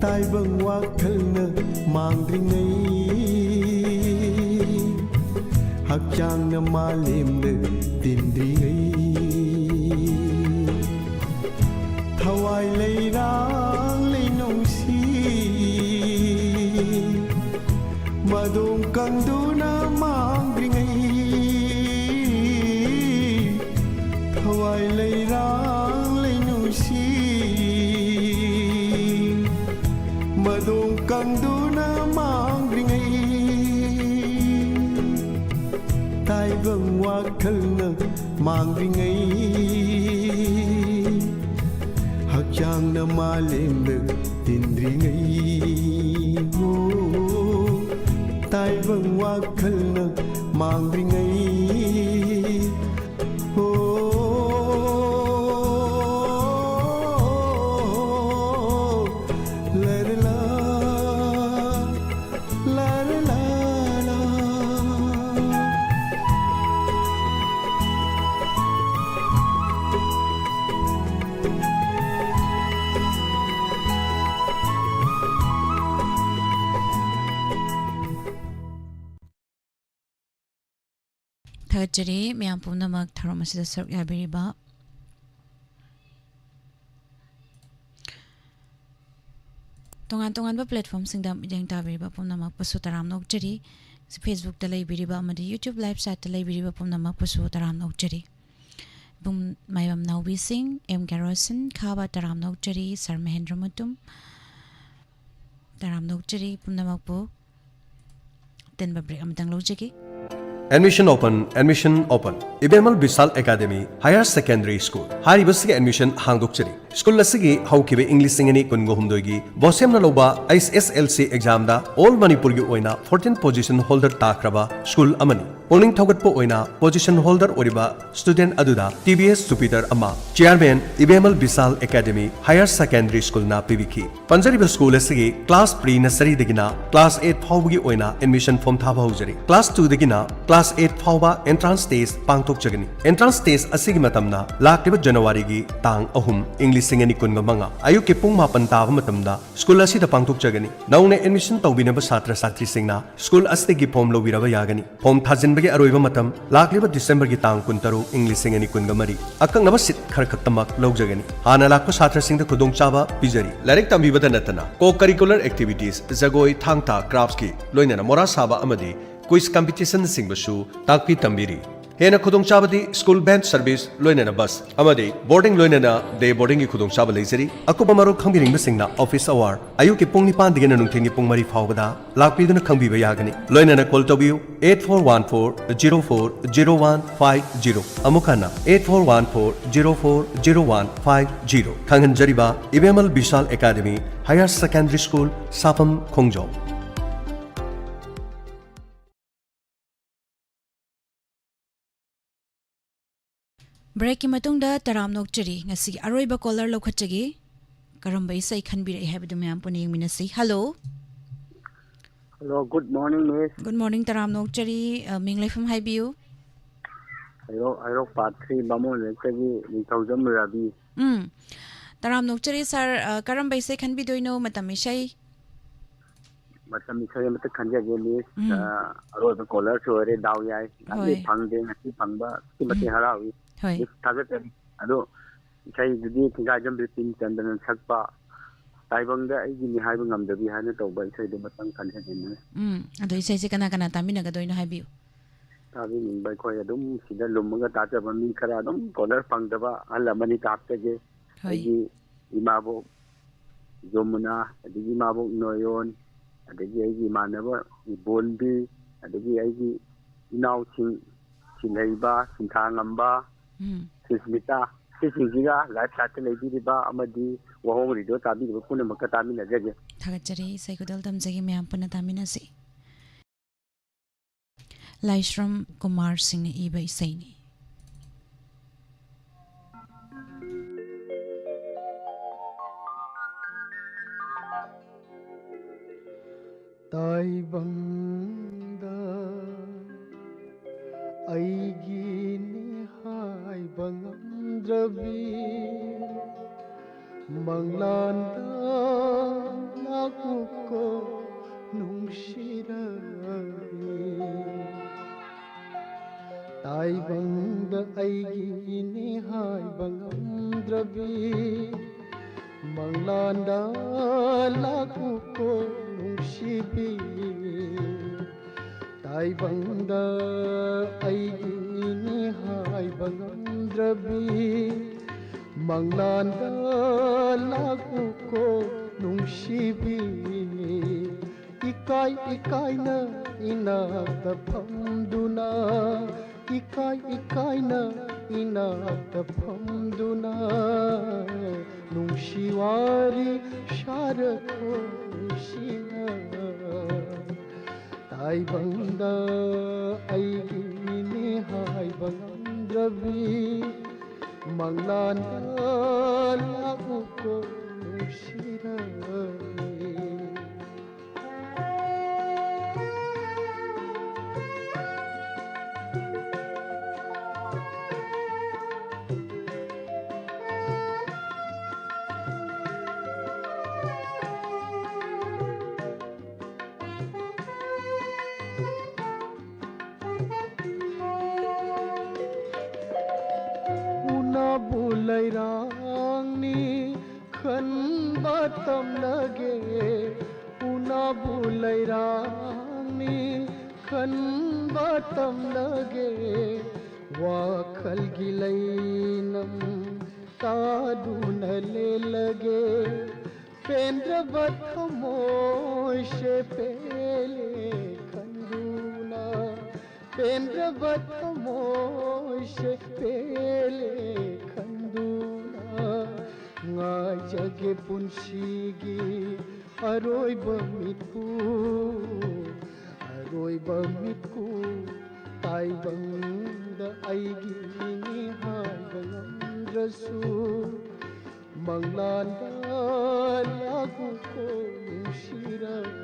ꯇꯥꯏꯕꯪ ꯋꯥꯈꯜꯅ ꯃꯥꯡꯗ꯭ꯔꯤꯉꯩ꯫ ꯍꯛꯆꯥꯡꯅ ꯃꯥꯂꯦꯝꯗ ꯇꯤꯟꯗ꯭ꯔꯤꯉꯩ, ꯊꯋꯥꯏ ꯂꯩꯔꯥꯡ ꯂꯩꯅꯨꯡꯁꯤ ꯃꯗꯣꯡ ꯀꯪꯗꯨꯅ ꯃꯥꯡꯗ꯭ꯔꯤꯉꯩ, ꯊꯋꯥꯏ ꯂꯩꯔꯥꯡ ꯂꯩꯅꯨꯡꯁꯤ ꯃꯗꯣꯡ ꯀꯪꯗꯨꯅ ꯃꯥꯡꯗ꯭ꯔꯤꯉꯩ, ꯇꯥꯏꯕꯪ ꯋꯥꯈꯜꯅ ꯃꯥꯡꯗ꯭ꯔꯤꯉꯩ, ꯍꯛꯆꯥꯡꯅ ꯃꯥꯂꯦꯝꯗ ꯇꯤꯟꯗ꯭ꯔꯤꯉꯩ, ꯍꯣ, ꯇꯥꯏꯕꯪ ꯋꯥꯈꯜꯅ ꯃꯥꯡꯗ꯭ꯔꯤꯉꯩ, ꯍꯣ, ꯂꯔꯂꯥ, ꯂꯔꯂꯥ, ꯂꯥ꯫ ꯊꯥꯒꯠꯆꯔꯤ ꯃꯌꯥꯝ ꯄꯨꯝꯅꯃꯛ ꯊꯧꯔꯝ ꯑꯁꯤꯗ ꯁꯔꯨꯛ ꯌꯥꯕꯤꯔꯤꯕ꯫ ꯇꯣꯉꯥꯟ ꯇꯣꯉꯥꯟꯕ platformꯁꯤꯡꯗ ꯃꯤꯠꯌꯦꯡ ꯇꯥꯕꯤꯔꯤꯕ ꯄꯨꯝꯅꯃꯛꯄꯨꯁꯨ ꯇꯔꯥꯝꯅ ꯑꯣꯛꯆꯔꯤ꯫ Facebookꯇ ꯂꯩꯕꯤꯔꯤꯕ ꯑꯃꯗꯤ YouTube live chatꯇ ꯂꯩꯕꯤꯔꯤꯕ ꯄꯨꯝꯅꯃꯛꯄꯨꯁꯨ ꯇꯔꯥꯝꯅ ꯑꯣꯛꯆꯔꯤ꯫ ꯏꯕꯨꯡ ꯃꯥꯏꯕꯝ ꯅꯥꯎꯕꯤꯁꯤꯡ, ꯑꯦꯝ ꯀꯦꯔꯣꯁꯤꯟ, ꯈꯥꯕ ꯇꯔꯥꯝꯅ ꯑꯣꯛꯆꯔꯤ, ꯁꯥꯔ ꯃꯍꯦꯟꯗ꯭ꯔ ꯃꯇꯨꯝ ꯇꯔꯥꯝꯅ ꯑꯣꯛꯆꯔꯤ, ꯄꯨꯝꯅꯃꯛꯄꯨ꯫ ꯇꯦꯟꯕ break ꯑꯃꯇꯪ ꯂꯧꯖꯒꯦ꯫ Admission open, admission open. Ibemmal Bishal academy higher secondary school. ꯍꯥꯏꯔꯤꯕꯁꯤꯒꯤ admission ꯍꯥꯡꯗꯣꯛꯆꯔꯤ꯫ ꯁ꯭ꯀꯨꯜ ꯑꯁꯤꯒꯤ ꯍꯧꯈꯤꯕ ꯏꯪ ꯂꯤꯁꯤꯡ ꯑꯅꯤ ꯀꯨꯟꯒ ꯍꯨꯝꯗꯣꯏꯒꯤ ꯕꯣꯁꯦꯝꯅ ꯂꯧꯕ ꯑꯩꯆ ꯑꯦꯁ ꯑꯦꯜ ꯁꯤ examꯗ all ꯃꯅꯤꯄꯨꯔꯒꯤ ꯑꯣꯏꯅ fourteen position holder ꯇꯥꯈ꯭ꯔꯕ ꯁ꯭ꯀꯨꯜ ꯑꯃꯅꯤ꯫ ꯄꯨꯛꯅꯤꯡ ꯊꯧꯒꯠꯄ ꯑꯣꯏꯅ position holder ꯑꯣꯏꯔꯤꯕ student ꯑꯗꯨꯗ ꯇꯤ ꯚꯤ ꯑꯦꯁ Jupiter ꯑꯃ chairman ꯏꯕꯦꯝꯃꯜ Bishal academy higher secondary ꯁ꯭ꯀꯨꯜꯅ ꯄꯤꯕꯤꯈꯤ꯫ ꯄꯟꯖꯔꯤꯕ school ꯑꯁꯤꯒꯤ class pre nurseryꯗꯒꯤꯅ class eight ꯐꯥꯎꯕꯒꯤ ꯑꯣꯏꯅ admission form ꯊꯥꯕ ꯍꯧꯖꯔꯤ꯫ Class twoꯗꯒꯤꯅ class eight ꯐꯥꯎꯕ entrance test ꯄꯥꯡꯊꯣꯛꯆꯒꯅꯤ꯫ Entrance test ꯑꯁꯤꯒꯤ ꯃꯇꯝꯅ ꯂꯥꯛꯂꯤꯕ ꯖꯅꯋꯥꯔꯤꯒꯤ ꯇꯥꯡ ꯑꯍꯨꯝ, ꯏꯪ ꯂꯤꯁꯤꯡ ꯑꯅꯤ ꯀꯨꯟꯒ ꯃꯉꯥ, ꯑꯌꯨꯛꯀꯤ ꯄꯨꯡ ꯃꯥꯄꯟ ꯇꯥꯕ ꯃꯇꯝꯗ ꯁ꯭ꯀꯨꯜ ꯑꯁꯤꯗ ꯄꯥꯡꯊꯣꯛꯆꯒꯅꯤ꯫ ꯅꯧꯅ admission ꯇꯧꯕꯤꯅꯕ ꯁꯥꯇ꯭ꯔ ꯁꯥꯇ꯭ꯔꯤꯁꯤꯡꯅ ꯁ꯭ꯀꯨꯜ ꯑꯁꯤꯗꯒꯤ form ꯂꯧꯕꯤꯔꯕ ꯌꯥꯒꯅꯤ꯫ Form ꯊꯥꯖꯤꯟ ꯒꯤ ꯑꯔꯣꯏꯕ ꯃꯇꯝ ꯂꯥꯛꯂꯤꯕ ꯗꯤꯁꯦꯝꯕꯔꯒꯤ ꯇꯥꯡ ꯀꯨꯟꯇꯔꯨꯛ, ꯏꯪ ꯂꯤꯁꯤꯡ ꯑꯅꯤ ꯀꯨꯟꯒ ꯃꯔꯤ꯫ ꯑꯀꯛꯅꯕ ꯁꯤꯠ ꯈꯔꯈꯛꯇꯃꯛ ꯂꯧꯖꯒꯅꯤ꯫ ꯍꯥꯟꯅ ꯂꯥꯛꯄ ꯁꯥꯇ꯭ꯔꯁꯤꯡꯗ ꯈꯨꯗꯣꯡꯆꯥꯕ ꯄꯤꯖꯔꯤ꯫ ꯂꯥꯏꯔꯤꯛ ꯇꯝꯕꯤꯕꯗ ꯅꯠꯇꯅ co-curricular activities, ꯖꯒꯣꯏ, ꯊꯥꯡ ꯇꯥ, ꯀ꯭ꯔꯥꯐꯀꯤ, ꯂꯣꯏꯅꯅ ꯃꯣꯔꯥ ꯁꯥꯕ ꯑꯃꯗꯤ ꯀ꯭ꯋꯤꯖ ꯀꯝꯄꯤꯇꯤꯁꯟꯅꯆꯤꯡꯕꯁꯨ ꯇꯥꯛꯄꯤ ꯇꯝꯕꯤꯔꯤ꯫ ꯍꯦꯟꯅ ꯈꯨꯗꯣꯡꯆꯥꯕꯗꯤ ꯁ꯭ꯀꯨꯜ ꯚꯦꯟ ꯁꯔꯚꯤꯁ, ꯂꯣꯏꯅꯅ ꯕꯁ ꯑꯃꯗꯤ ꯕꯣꯔꯗꯤꯡ, ꯂꯣꯏꯅꯅ ꯗꯦ ꯕꯣꯔꯗꯤꯡꯒꯤ ꯈꯨꯗꯣꯡꯆꯥꯕ ꯂꯩꯖꯔꯤ꯫ ꯑꯀꯨꯞꯄ ꯃꯔꯣꯜ ꯈꯪꯕꯤꯅꯤꯡꯕꯁꯤꯡꯅ ꯑꯣꯐꯤꯁ ꯑꯋꯥꯔ, ꯑꯌꯨꯛꯀꯤ ꯄꯨꯡ ꯅꯤꯄꯥꯟꯗꯒꯤꯅ ꯅꯨꯡꯊꯤꯜꯒꯤ ꯄꯨꯡ ꯃꯔꯤ ꯐꯥꯎꯕꯗ ꯂꯥꯛꯄꯤꯗꯨꯅ ꯈꯪꯕꯤꯕ ꯌꯥꯒꯅꯤ꯫ ꯂꯣꯏꯅꯅ ꯀꯣꯜ ꯇꯧꯕꯤꯌꯨ, eight four one four zero four zero one five zero꯫ ꯑꯃꯨꯛ ꯍꯟꯅ, eight four one four zero four zero one five zero꯫ ꯈꯪꯍꯟꯖꯔꯤꯕ ꯏꯕꯦꯝꯃꯜ ꯕꯤꯁꯥꯜ ꯑꯦꯀꯥꯗꯃꯤ ꯍꯥꯌꯔ ꯁꯦꯀꯦꯟꯗꯔꯤ ꯁ꯭ꯀꯨꯜ, ꯁꯥꯐꯝ, ꯈꯣꯡꯖꯣꯝ꯫ ꯕ꯭ꯔꯦꯛꯀꯤ ꯃꯇꯨꯡꯗ ꯇꯔꯥꯝꯅ ꯑꯣꯛꯆꯔꯤ꯫ ꯉꯁꯤꯒꯤ ꯑꯔꯣꯏꯕ ꯀꯣꯂꯔ ꯂꯧꯈꯠꯆꯒꯦ꯫ ꯀꯔꯝꯕ ꯏꯁꯩ ꯈꯟꯕꯤꯔꯛꯏ ꯍꯥꯏꯕꯗꯨ ꯃꯌꯥꯝ ꯄꯨꯟꯅ ꯌꯦꯡꯃꯤꯟꯅꯁꯤ꯫ Hello. Hello, good morning, miss. Good morning, ꯇꯔꯥꯝꯅ ꯑꯣꯛꯆꯔꯤ꯫ ꯑ, ꯃꯤꯡ ꯂꯩꯐꯝ ꯍꯥꯏꯕꯤꯌꯨ꯫ ꯍꯩꯔꯣꯛ, ꯍꯩꯔꯣꯛ ꯄꯥꯠ ꯊ꯭ꯔꯤ ꯕꯥꯃꯣꯟ ꯂꯩꯔꯛꯇꯒꯤ ꯅꯤꯡꯊꯧꯖꯝ ꯔꯕꯤ꯫ ꯎꯝ꯫ ꯇꯔꯥꯝꯅ ꯑꯣꯛꯆꯔꯤ, ꯁꯥꯔ, ꯑ, ꯀꯔꯝꯕ ꯏꯁꯩ ꯈꯟꯕꯤꯗꯣꯏꯅꯣ? ꯃꯇꯝ ꯏꯁꯩ? ꯃꯇꯝ ꯏꯁꯩ ꯑꯃꯇ ꯈꯟꯖꯒꯦ, ꯃꯤꯁ꯫ ꯎꯝ꯫ ꯑ, ꯑꯔꯣꯏꯕ ꯀꯣꯂꯔꯁꯨ ꯑꯣꯏꯔꯦ, ꯗꯥꯎ ꯌꯥꯏ꯫ ꯅꯍꯥꯟꯗꯤ ꯍꯣꯏ꯫ ꯐꯪꯗꯦ, ꯉꯁꯤ ꯐꯪꯕ ꯑꯁꯤꯒꯤ ꯃꯇꯤꯛ ꯎꯝ꯫ ꯍꯔꯥꯎꯏ꯫ ꯍꯣꯏ꯫ ꯃꯤꯁ, ꯊꯥꯒꯠꯆꯔꯤ꯫ ꯑꯗꯣ ꯏꯁꯩꯗꯨꯗꯤ ꯊꯤꯡꯒꯥꯏꯖꯝ ꯕꯤꯄꯤꯟ ꯆꯟꯗ꯭ꯔꯅ ꯁꯛꯄ ꯇꯥꯏꯕꯪꯗ ꯑꯩꯒꯤꯅꯤ ꯍꯥꯏꯕ ꯉꯝꯗꯕꯤ ꯍꯥꯏꯅ ꯇꯧꯕ ꯏꯁꯩꯗꯨ ꯑꯃꯇꯪ ꯈꯟꯖꯒꯦ, ꯃꯤꯁ꯫ ꯎꯝ, ꯑꯗꯣ ꯏꯁꯩꯁꯦ ꯀꯅꯥ ꯀꯅꯥ ꯇꯥꯃꯤꯟꯅꯒꯗꯣꯏꯅꯣ ꯍꯥꯏꯕꯤꯌꯨ꯫ ꯇꯥꯕꯤꯅꯤꯡꯕ ꯑꯩꯈꯣꯏ ꯑꯗꯨꯝ ꯁꯤꯗ ꯂꯨꯝꯃꯒ ꯇꯥꯖꯕ ꯃꯤ ꯈꯔ ꯑꯗꯨꯝ ꯀꯣꯂꯔ ꯐꯪꯗꯕ ꯑꯍꯜ ꯑꯃꯅꯤ ꯇꯥꯛꯆꯒꯦ꯫ ꯍꯣꯏ꯫ ꯑꯩꯒꯤ ꯏꯃꯥꯕꯣꯛ ꯖꯣꯃꯨꯅꯥ, ꯑꯗꯒꯤ ꯏꯃꯥꯕꯣꯛ ꯅꯣꯌꯣꯟ, ꯑꯗꯒꯤ ꯑꯩꯒꯤ ꯏꯃꯥꯟꯅꯕ ꯏꯕꯣꯟꯕꯤ, ꯑꯗꯒꯤ ꯑꯩꯒꯤ ꯏꯅꯥꯎꯁꯤꯡ ꯁꯤꯜꯍꯩꯕ, ꯁꯤꯟꯊꯥꯉꯝꯕ, ꯎꯝ꯫ ꯁꯨꯁꯃꯤꯇꯥ, ꯁꯤꯁꯤꯡꯁꯤꯒ ꯂꯥꯏꯐ ꯁꯥꯏꯠꯇ ꯂꯩꯕꯤꯔꯤꯕ ꯑꯃꯗꯤ ꯋꯥꯍꯣꯡ ꯔꯦꯗꯤꯑꯣ ꯇꯥꯕꯤꯔꯤꯕ ꯄꯨꯝꯅꯃꯛꯀ ꯇꯥꯃꯤꯟꯅꯖꯒꯦ꯫ ꯊꯥꯒꯠꯆꯔꯤ, ꯏꯁꯩ ꯈꯨꯗꯣꯜ ꯇꯝꯖꯒꯦ, ꯃꯌꯥꯝ ꯄꯨꯟꯅ ꯇꯥꯃꯤꯟꯅꯁꯤ꯫ ꯂꯥꯏꯁ꯭ꯔꯝ ꯀꯨꯃꯥꯔ ꯁꯤꯡꯅ ꯏꯕ ꯏꯁꯩꯅꯤ꯫ ꯇꯥꯏꯕꯪꯗ ꯑꯩꯒꯤꯅꯤ ꯍꯥꯏꯕ ꯉꯝꯗ꯭ꯔꯕꯤ, ꯃꯪꯂꯥꯟꯗ ꯂꯥꯛꯎꯀꯣ ꯅꯨꯡꯁꯤꯔꯕꯤ꯫ ꯇꯥꯏꯕꯪꯗ ꯑꯩꯒꯤꯅꯤ ꯍꯥꯏꯕ ꯉꯝꯗ꯭ꯔꯕꯤ, ꯃꯪꯂꯥꯟꯗ ꯂꯥꯛꯎꯀꯣ ꯅꯨꯡꯁꯤꯕꯤ꯫ ꯇꯥꯏꯕꯪꯗ ꯑꯩꯒꯤꯅꯤ ꯍꯥꯏꯕ ꯉꯝꯗ꯭ꯔꯕꯤ, ꯃꯪꯂꯥꯟꯗ ꯂꯥꯛꯎꯀꯣ ꯅꯨꯡꯁꯤꯕꯤ꯫ ꯏꯀꯥꯏ ꯏꯀꯥꯏꯅ ꯏꯅꯥꯛꯇ ꯐꯝꯗꯨꯅ, ꯏꯀꯥꯏ ꯏꯀꯥꯏꯅ ꯏꯅꯥꯛꯇ ꯐꯝꯗꯨꯅ, ꯅꯨꯡꯁꯤ ꯋꯥꯔꯤ ꯁꯥꯔꯛꯈꯣ ꯅꯨꯡꯁꯤꯅ꯫ ꯇꯥꯏꯕꯪꯗ ꯑꯩꯒꯤꯅꯤ ꯍꯥꯏꯕ ꯉꯝꯗ꯭ꯔꯕꯤ, ꯃꯪꯂꯥꯟꯗ ꯂꯥꯛꯎꯀꯣ ꯅꯨꯡꯁꯤꯔꯕꯤ꯫ ꯎꯅꯕꯨ ꯂꯩꯔꯥꯡꯅꯤ ꯈꯟꯕ ꯇꯝꯂꯒꯦ, ꯎꯅꯕꯨ ꯂꯩꯔꯥꯡꯅꯤ ꯈꯟꯕ ꯇꯝꯂꯒꯦ, ꯋꯥꯈꯜꯒꯤ ꯂꯩꯅꯝ ꯇꯥꯗꯨꯅ ꯂꯦꯜꯂꯒꯦ꯫ ꯄꯦꯟꯗ꯭ꯔꯕ ꯊꯃꯣꯏꯁꯦ ꯄꯦꯜꯂꯦ ꯈꯟꯗꯨꯅ, ꯄꯦꯟꯗ꯭ꯔꯕ ꯊꯃꯣꯏꯁꯦ ꯄꯦꯜꯂꯦ ꯈꯟꯗꯨꯅ, ꯉꯥꯏꯖꯒꯦ ꯄꯨꯟꯁꯤꯒꯤ ꯑꯔꯣꯏꯕ ꯃꯤꯠꯀꯨ, ꯑꯔꯣꯏꯕ ꯃꯤꯠꯀꯨ꯫ ꯇꯥꯏꯕꯪꯗ ꯑꯩꯒꯤꯅꯤ ꯍꯥꯏꯕ ꯉꯝꯗ꯭ꯔꯁꯨ, ꯃꯪꯂꯥꯟꯗ ꯂꯥꯛꯎꯀꯣ ꯅꯨꯡꯁꯤꯔꯕꯤ꯫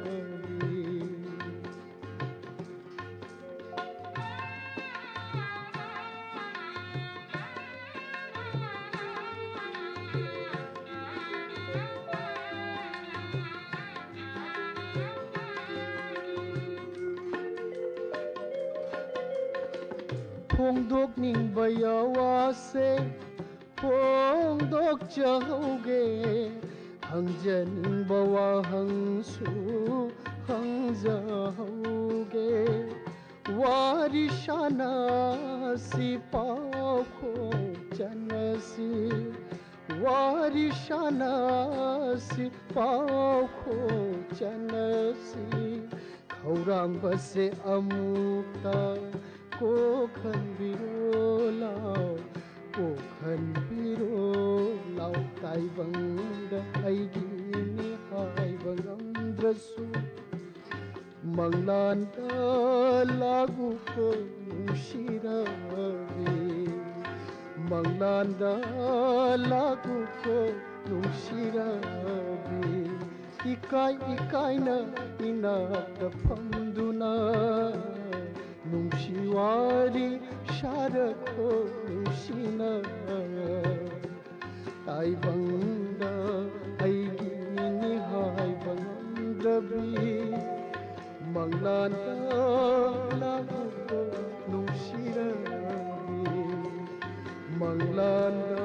ꯐꯣꯡꯗꯣꯛꯅꯤꯡꯕ ꯌꯥꯋꯥꯁꯦ ꯐꯣꯡꯗꯣꯛꯆꯍꯧꯒꯦ, ꯍꯪꯖꯅꯤꯡꯕ ꯋꯥꯍꯪꯁꯨ ꯍꯪꯖꯍꯧꯒꯦ꯫ ꯋꯥꯔꯤ ꯁꯥꯟꯅꯁꯤ, ꯄꯥꯎꯈꯣꯡ ꯆꯟꯅꯁꯤ, ꯋꯥꯔꯤ ꯁꯥꯟꯅꯁꯤ, ꯄꯥꯎꯈꯣꯡ ꯆꯟꯅꯁꯤ꯫ ꯈꯧꯔꯥꯡꯕꯁꯦ ꯑꯃꯨꯛꯇ ꯀꯣꯛꯍꯟꯕꯤꯔꯣ ꯂꯥꯎ, ꯀꯣꯛꯍꯟꯕꯤꯔꯣ ꯂꯥꯎ꯫ ꯇꯥꯏꯕꯪꯗ ꯑꯩꯒꯤꯅꯤ ꯍꯥꯏꯕ ꯉꯝꯗ꯭ꯔꯁꯨ, ꯃꯪꯂꯥꯟꯗ ꯂꯥꯛꯎꯀꯣ ꯅꯨꯡꯁꯤꯔꯕꯤ, ꯃꯪꯂꯥꯟꯗ ꯂꯥꯛꯎꯀꯣ ꯅꯨꯡꯁꯤꯔꯕꯤ꯫ ꯏꯀꯥꯏ ꯏꯀꯥꯏꯅ ꯏꯅꯥꯛꯇ ꯐꯝꯗꯨꯅ ꯅꯨꯡꯁꯤ ꯋꯥꯔꯤ ꯁꯥꯔꯛꯈꯣ ꯅꯨꯡꯁꯤꯅ꯫ ꯇꯥꯏꯕꯪꯗ ꯑꯩꯒꯤꯅꯤ ꯍꯥꯏꯕ ꯉꯝꯗ꯭ꯔꯕꯤ, ꯃꯪꯂꯥꯟꯗ ꯂꯥꯛꯎꯀꯣ ꯅꯨꯡꯁꯤꯔꯕꯤ, ꯃꯪꯂꯥꯟꯗ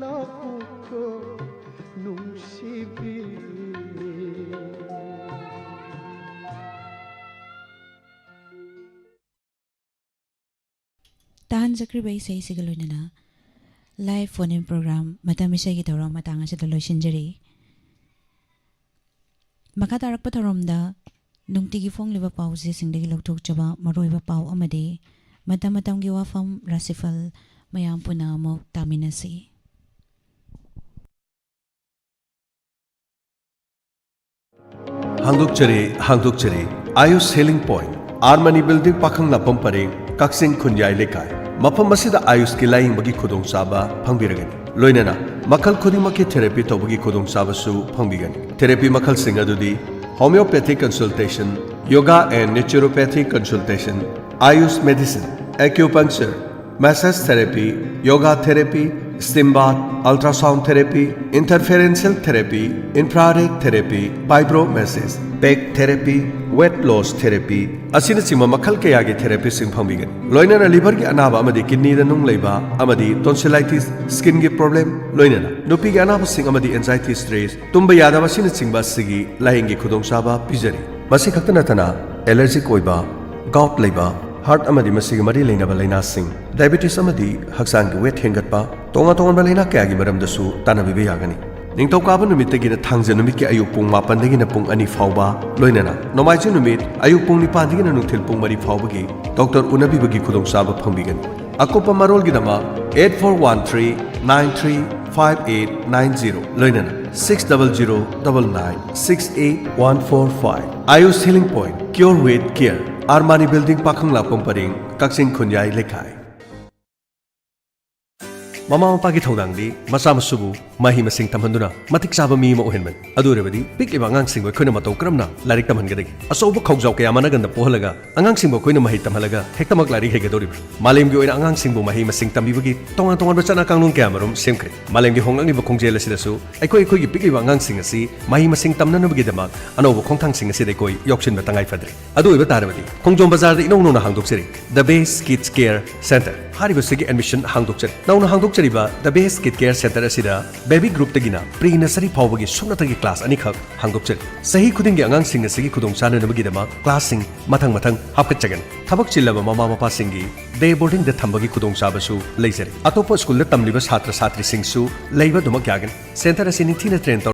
ꯂꯥꯛꯎꯀꯣ ꯅꯨꯡꯁꯤꯕꯤ꯫ ꯇꯥꯍꯟꯖꯈ꯭ꯔꯤꯕ ꯏꯁꯩꯁꯤꯒ ꯂꯣꯏꯅꯅ live phone in program ꯃꯇꯝ ꯏꯁꯩꯒꯤ ꯊꯧꯔꯝ ꯃꯇꯥꯡ ꯑꯁꯤꯗ ꯂꯣꯏꯁꯤꯟꯖꯔꯤ꯫ ꯃꯈꯥ ꯇꯥꯔꯛꯄ ꯊꯧꯔꯝꯗ ꯅꯨꯡꯇꯤꯒꯤ ꯐꯣꯡꯂꯤꯕ ꯄꯥꯎ ꯆꯦꯁꯤꯡꯗꯒꯤ ꯂꯧꯊꯣꯛꯆꯕ ꯃꯔꯨꯑꯣꯏꯕ ꯄꯥꯎ ꯑꯃꯗꯤ ꯃꯇꯝ ꯃꯇꯝꯒꯤ ꯋꯥꯐꯝ ꯔꯥꯁꯤꯐꯜ ꯃꯌꯥꯝ ꯄꯨꯟꯅ ꯑꯃꯨꯛ ꯇꯥꯃꯤꯟꯅꯁꯤ꯫ ꯍꯥꯡꯗꯣꯛꯆꯔꯤ, ꯍꯥꯡꯗꯣꯛꯆꯔꯤ꯫ Ayush Healing Point, R Mani Building, ꯄꯥꯈꯪꯂꯥꯛꯄꯝ ꯄꯔꯦꯡ, ꯀꯛꯆꯤꯡ ꯈꯨꯟꯌꯥꯏ ꯂꯩꯀꯥꯏ꯫ ꯃꯐꯝ ꯑꯁꯤꯗ ꯑꯥꯌꯨꯁꯀꯤ ꯂꯥꯌꯦꯡꯕꯒꯤ ꯈꯨꯗꯣꯡꯆꯥꯕ ꯐꯪꯕꯤꯔꯒꯅꯤ꯫ ꯂꯣꯏꯅꯅ ꯃꯈꯜ ꯈꯨꯗꯤꯡꯃꯛꯀꯤ therapy ꯇꯧꯕꯒꯤ ꯈꯨꯗꯣꯡꯆꯥꯕꯁꯨ ꯐꯪꯕꯤꯒꯅꯤ꯫ Therapy ꯃꯈꯜꯁꯤꯡ ꯑꯗꯨꯗꯤ homeopathic consultation, yoga and naturopathy consultation, Ayush medicine, acupuncture, massage therapy, yoga therapy, steam bath, ultrasound therapy, interferential therapy, infrared therapy, vibromassage, peg therapy, weight loss therapy ꯑꯁꯤꯅꯆꯤꯡꯕ ꯃꯈꯜ ꯀꯌꯥꯒꯤ ꯊꯦꯔꯥꯄꯤꯁꯤꯡ ꯐꯪꯕꯤꯒꯅꯤ꯫ ꯂꯣꯏꯅꯅ ꯂꯤꯚꯔꯒꯤ ꯑꯅꯥꯕ ꯑꯃꯗꯤ ꯀꯤꯗꯅꯤꯗ ꯅꯨꯡ ꯂꯩꯕ ꯑꯃꯗꯤ ꯇꯣꯟꯁꯤꯂꯥꯏꯇꯤꯁ, ꯁ꯭ꯀꯤꯟꯒꯤ ꯄ꯭ꯔꯣꯕ꯭ꯂꯦꯝ, ꯂꯣꯏꯅꯅ ꯅꯨꯄꯤꯒꯤ ꯑꯅꯥꯕꯁꯤꯡ ꯑꯃꯗꯤ ꯑꯦꯟꯖꯥꯏꯇꯤ, ꯁ꯭ꯇ꯭ꯔꯦꯁ, ꯇꯨꯝꯕ ꯌꯥꯗꯕ ꯑꯁꯤꯅꯆꯤꯡꯕ ꯑꯁꯤꯒꯤ ꯂꯥꯌꯦꯡꯒꯤ ꯈꯨꯗꯣꯡꯆꯥꯕ ꯄꯤꯖꯔꯤ꯫ ꯃꯁꯤ ꯈꯛꯇ ꯅꯠꯇꯅ ꯑꯦꯂꯔꯖꯤꯛ ꯑꯣꯏꯕ, ꯒꯥꯎꯠ ꯂꯩꯕ, ꯍꯥꯔꯠ ꯑꯃꯗꯤ ꯃꯁꯤꯒꯤ ꯃꯔꯤ ꯂꯩꯅꯕ ꯂꯥꯏꯅꯥꯁꯤꯡ, ꯗꯥꯏꯕꯦꯇꯤꯁ ꯑꯃꯗꯤ ꯍꯛꯆꯥꯡꯒꯤ ꯋꯦꯠ ꯍꯦꯟꯒꯠꯄ, ꯇꯣꯉꯥꯟ ꯇꯣꯉꯥꯟꯕ ꯂꯥꯏꯅꯥ ꯀꯌꯥꯒꯤ ꯃꯔꯝꯗꯁꯨ ꯇꯥꯟꯅꯕꯤꯕ ꯌꯥꯒꯅꯤ꯫ ꯅꯤꯡꯊꯧꯀꯥꯕ ꯅꯨꯃꯤꯠꯇꯒꯤꯅ ꯊꯥꯡꯖ ꯅꯨꯃꯤꯠꯀꯤ ꯑꯌꯨꯛ ꯄꯨꯡ ꯃꯥꯄꯟꯗꯒꯤꯅ ꯄꯨꯡ ꯑꯅꯤ ꯐꯥꯎꯕ, ꯂꯣꯏꯅꯅ ꯅꯣꯡꯃꯥꯏꯖꯤꯡ ꯅꯨꯃꯤꯠ ꯑꯌꯨꯛ ꯄꯨꯡ ꯅꯤꯄꯥꯟꯗꯒꯤꯅ ꯅꯨꯡꯊꯤꯜ ꯄꯨꯡ ꯃꯔꯤ ꯐꯥꯎꯕꯒꯤ ꯗꯣꯛꯇꯔ ꯎꯅꯕꯤꯕꯒꯤ ꯈꯨꯗꯣꯡꯆꯥꯕ ꯐꯪꯕꯤꯒꯅꯤ꯫ ꯑꯀꯨꯞꯄ ꯃꯔꯣꯜꯒꯤꯗꯃꯛ eight four one three nine three five eight nine zero, ꯂꯣꯏꯅꯅ six double zero double nine six eight one four five꯫ Ayush Healing Point, Cure with Care, Armani building, ꯄꯥꯈꯪꯂꯥꯛꯄꯝ ꯄꯔꯦꯡ, ꯀꯛꯆꯤꯡ ꯈꯨꯟꯌꯥꯏ ꯂꯩꯀꯥꯏ꯫ ꯃꯃꯥ ꯃꯄꯥꯒꯤ ꯊꯧꯗꯥꯡꯗꯤ ꯃꯆꯥ ꯃꯁꯨꯕꯨ ꯃꯍꯩ ꯃꯁꯤꯡ ꯇꯝꯍꯟꯗꯨꯅ ꯃꯇꯤꯛ ꯆꯥꯕ ꯃꯤ ꯑꯃ ꯑꯣꯏꯍꯟꯕꯅꯤ꯫ ꯑꯗꯨ ꯑꯣꯏꯔꯕꯗꯤ ꯄꯤꯛꯂꯤꯕ ꯑꯉꯥꯡꯁꯤꯡꯕꯨ ꯑꯩꯈꯣꯏꯅ ꯃꯇꯧ ꯀꯔꯝꯅ ꯂꯥꯏꯔꯤꯛ ꯇꯝꯍꯟꯒꯗꯒꯦ? ꯑꯆꯧꯕ ꯈꯧꯖꯥꯎ ꯀꯌꯥ ꯃꯅꯥꯒꯟꯗ ꯄꯣꯛꯍꯜꯂꯒ ꯑꯉꯥꯡꯁꯤꯡꯕꯨ ꯑꯩꯈꯣꯏꯅ ꯃꯍꯩ ꯇꯝꯍꯜꯂꯒ ꯍꯦꯛꯇꯃꯛ ꯂꯥꯏꯔꯤꯛ ꯍꯩꯒꯗꯧꯔꯤꯕ꯭ꯔꯥ? ꯃꯥꯂꯦꯝꯒꯤ ꯑꯣꯏꯅ ꯑꯉꯥꯡꯁꯤꯡꯕꯨ ꯃꯍꯩ ꯃꯁꯤꯡ ꯇꯝꯕꯤꯕꯒꯤ ꯇꯣꯉꯥꯟ ꯇꯣꯉꯥꯟꯕ ꯆꯠꯅ ꯀꯥꯡꯂꯣꯟ ꯀꯌꯥꯃꯔꯨꯝ ꯁꯦꯝꯈ꯭ꯔꯦ꯫ ꯃꯥꯂꯦꯝꯒꯤ ꯍꯣꯡꯂꯛꯂꯤꯕ ꯈꯣꯡꯖꯦꯜ ꯑꯁꯤꯗꯁꯨ ꯑꯩꯈꯣꯏ ꯑꯩꯈꯣꯏꯒꯤ ꯄꯤꯛꯂꯤꯕ ꯑꯉꯥꯡꯁꯤꯡ ꯑꯁꯤ ꯃꯍꯩ ꯃꯁꯤꯡ ꯇꯝꯅꯅꯕꯒꯤꯗꯃꯛ ꯑꯅꯧꯕ ꯈꯣꯡꯊꯥꯡꯁꯤꯡ ꯑꯁꯤꯗ ꯑꯩꯈꯣꯏ ꯌꯥꯎꯁꯤꯟꯕ ꯇꯉꯥꯏ ꯐꯗ꯭ꯔꯦ꯫ ꯑꯗꯨ ꯑꯣꯏꯕ ꯇꯥꯔꯕꯗꯤ ꯈꯣꯡꯖꯣꯝ ꯕꯖꯥꯔꯗ ꯏꯅꯧ ꯅꯧꯅ ꯍꯥꯡꯗꯣꯛꯆꯔꯤ The Best Kids Care Center꯫ ꯍꯥꯏꯔꯤꯕꯁꯤꯒꯤ ꯑꯦꯗꯃꯤꯁꯟ ꯍꯥꯡꯗꯣꯛꯆꯔꯤ꯫ ꯅꯧꯅ ꯍꯥꯡꯗꯣꯛꯆꯔꯤꯕ The Best Kid Care Center ꯑꯁꯤꯗ ꯕꯦꯕꯤ ꯒ꯭ꯔꯨꯞꯇꯒꯤꯅ ꯄ꯭ꯔꯤ ꯅꯁꯔꯤ ꯐꯥꯎꯕꯒꯤ ꯁꯨꯞꯅꯇꯒꯤ ꯀ꯭ꯂꯥꯁ ꯑꯅꯤꯈꯛ ꯍꯥꯡꯗꯣꯛꯆꯔꯤ꯫ ꯆꯍꯤ ꯈꯨꯗꯤꯡꯒꯤ ꯑꯉꯥꯡꯁꯤꯡ ꯑꯁꯤꯒꯤ ꯈꯨꯗꯣꯡꯆꯥꯅꯅꯕꯒꯤꯗꯃꯛ ꯀ꯭ꯂꯥꯁꯁꯤꯡ ꯃꯊꯪ ꯃꯊꯪ ꯍꯥꯞꯀꯠꯆꯒꯅꯤ꯫ ꯊꯕꯛ ꯆꯤꯜꯂꯕ ꯃꯃꯥ ꯃꯄꯥꯁꯤꯡꯒꯤ ꯗꯦ ꯕꯣꯔꯗꯤꯡꯗ ꯊꯝꯕꯒꯤ ꯈꯨꯗꯣꯡꯆꯥꯕꯁꯨ ꯂꯩꯖꯔꯤ꯫ ꯑꯇꯣꯞꯄ ꯁ꯭ꯀꯨꯜꯗ ꯇꯝꯂꯤꯕ ꯁꯥꯇ꯭ꯔ ꯁꯥꯇ꯭ꯔꯤꯁꯤꯡꯁꯨ ꯂꯩꯕ ꯑꯗꯨꯃꯛ ꯌꯥꯒꯅꯤ꯫ ꯁꯦꯟꯇꯔ ꯑꯁꯤ ꯅꯤꯡꯊꯤꯅ ꯇ꯭ꯔꯦꯟ ꯇꯧꯔꯕ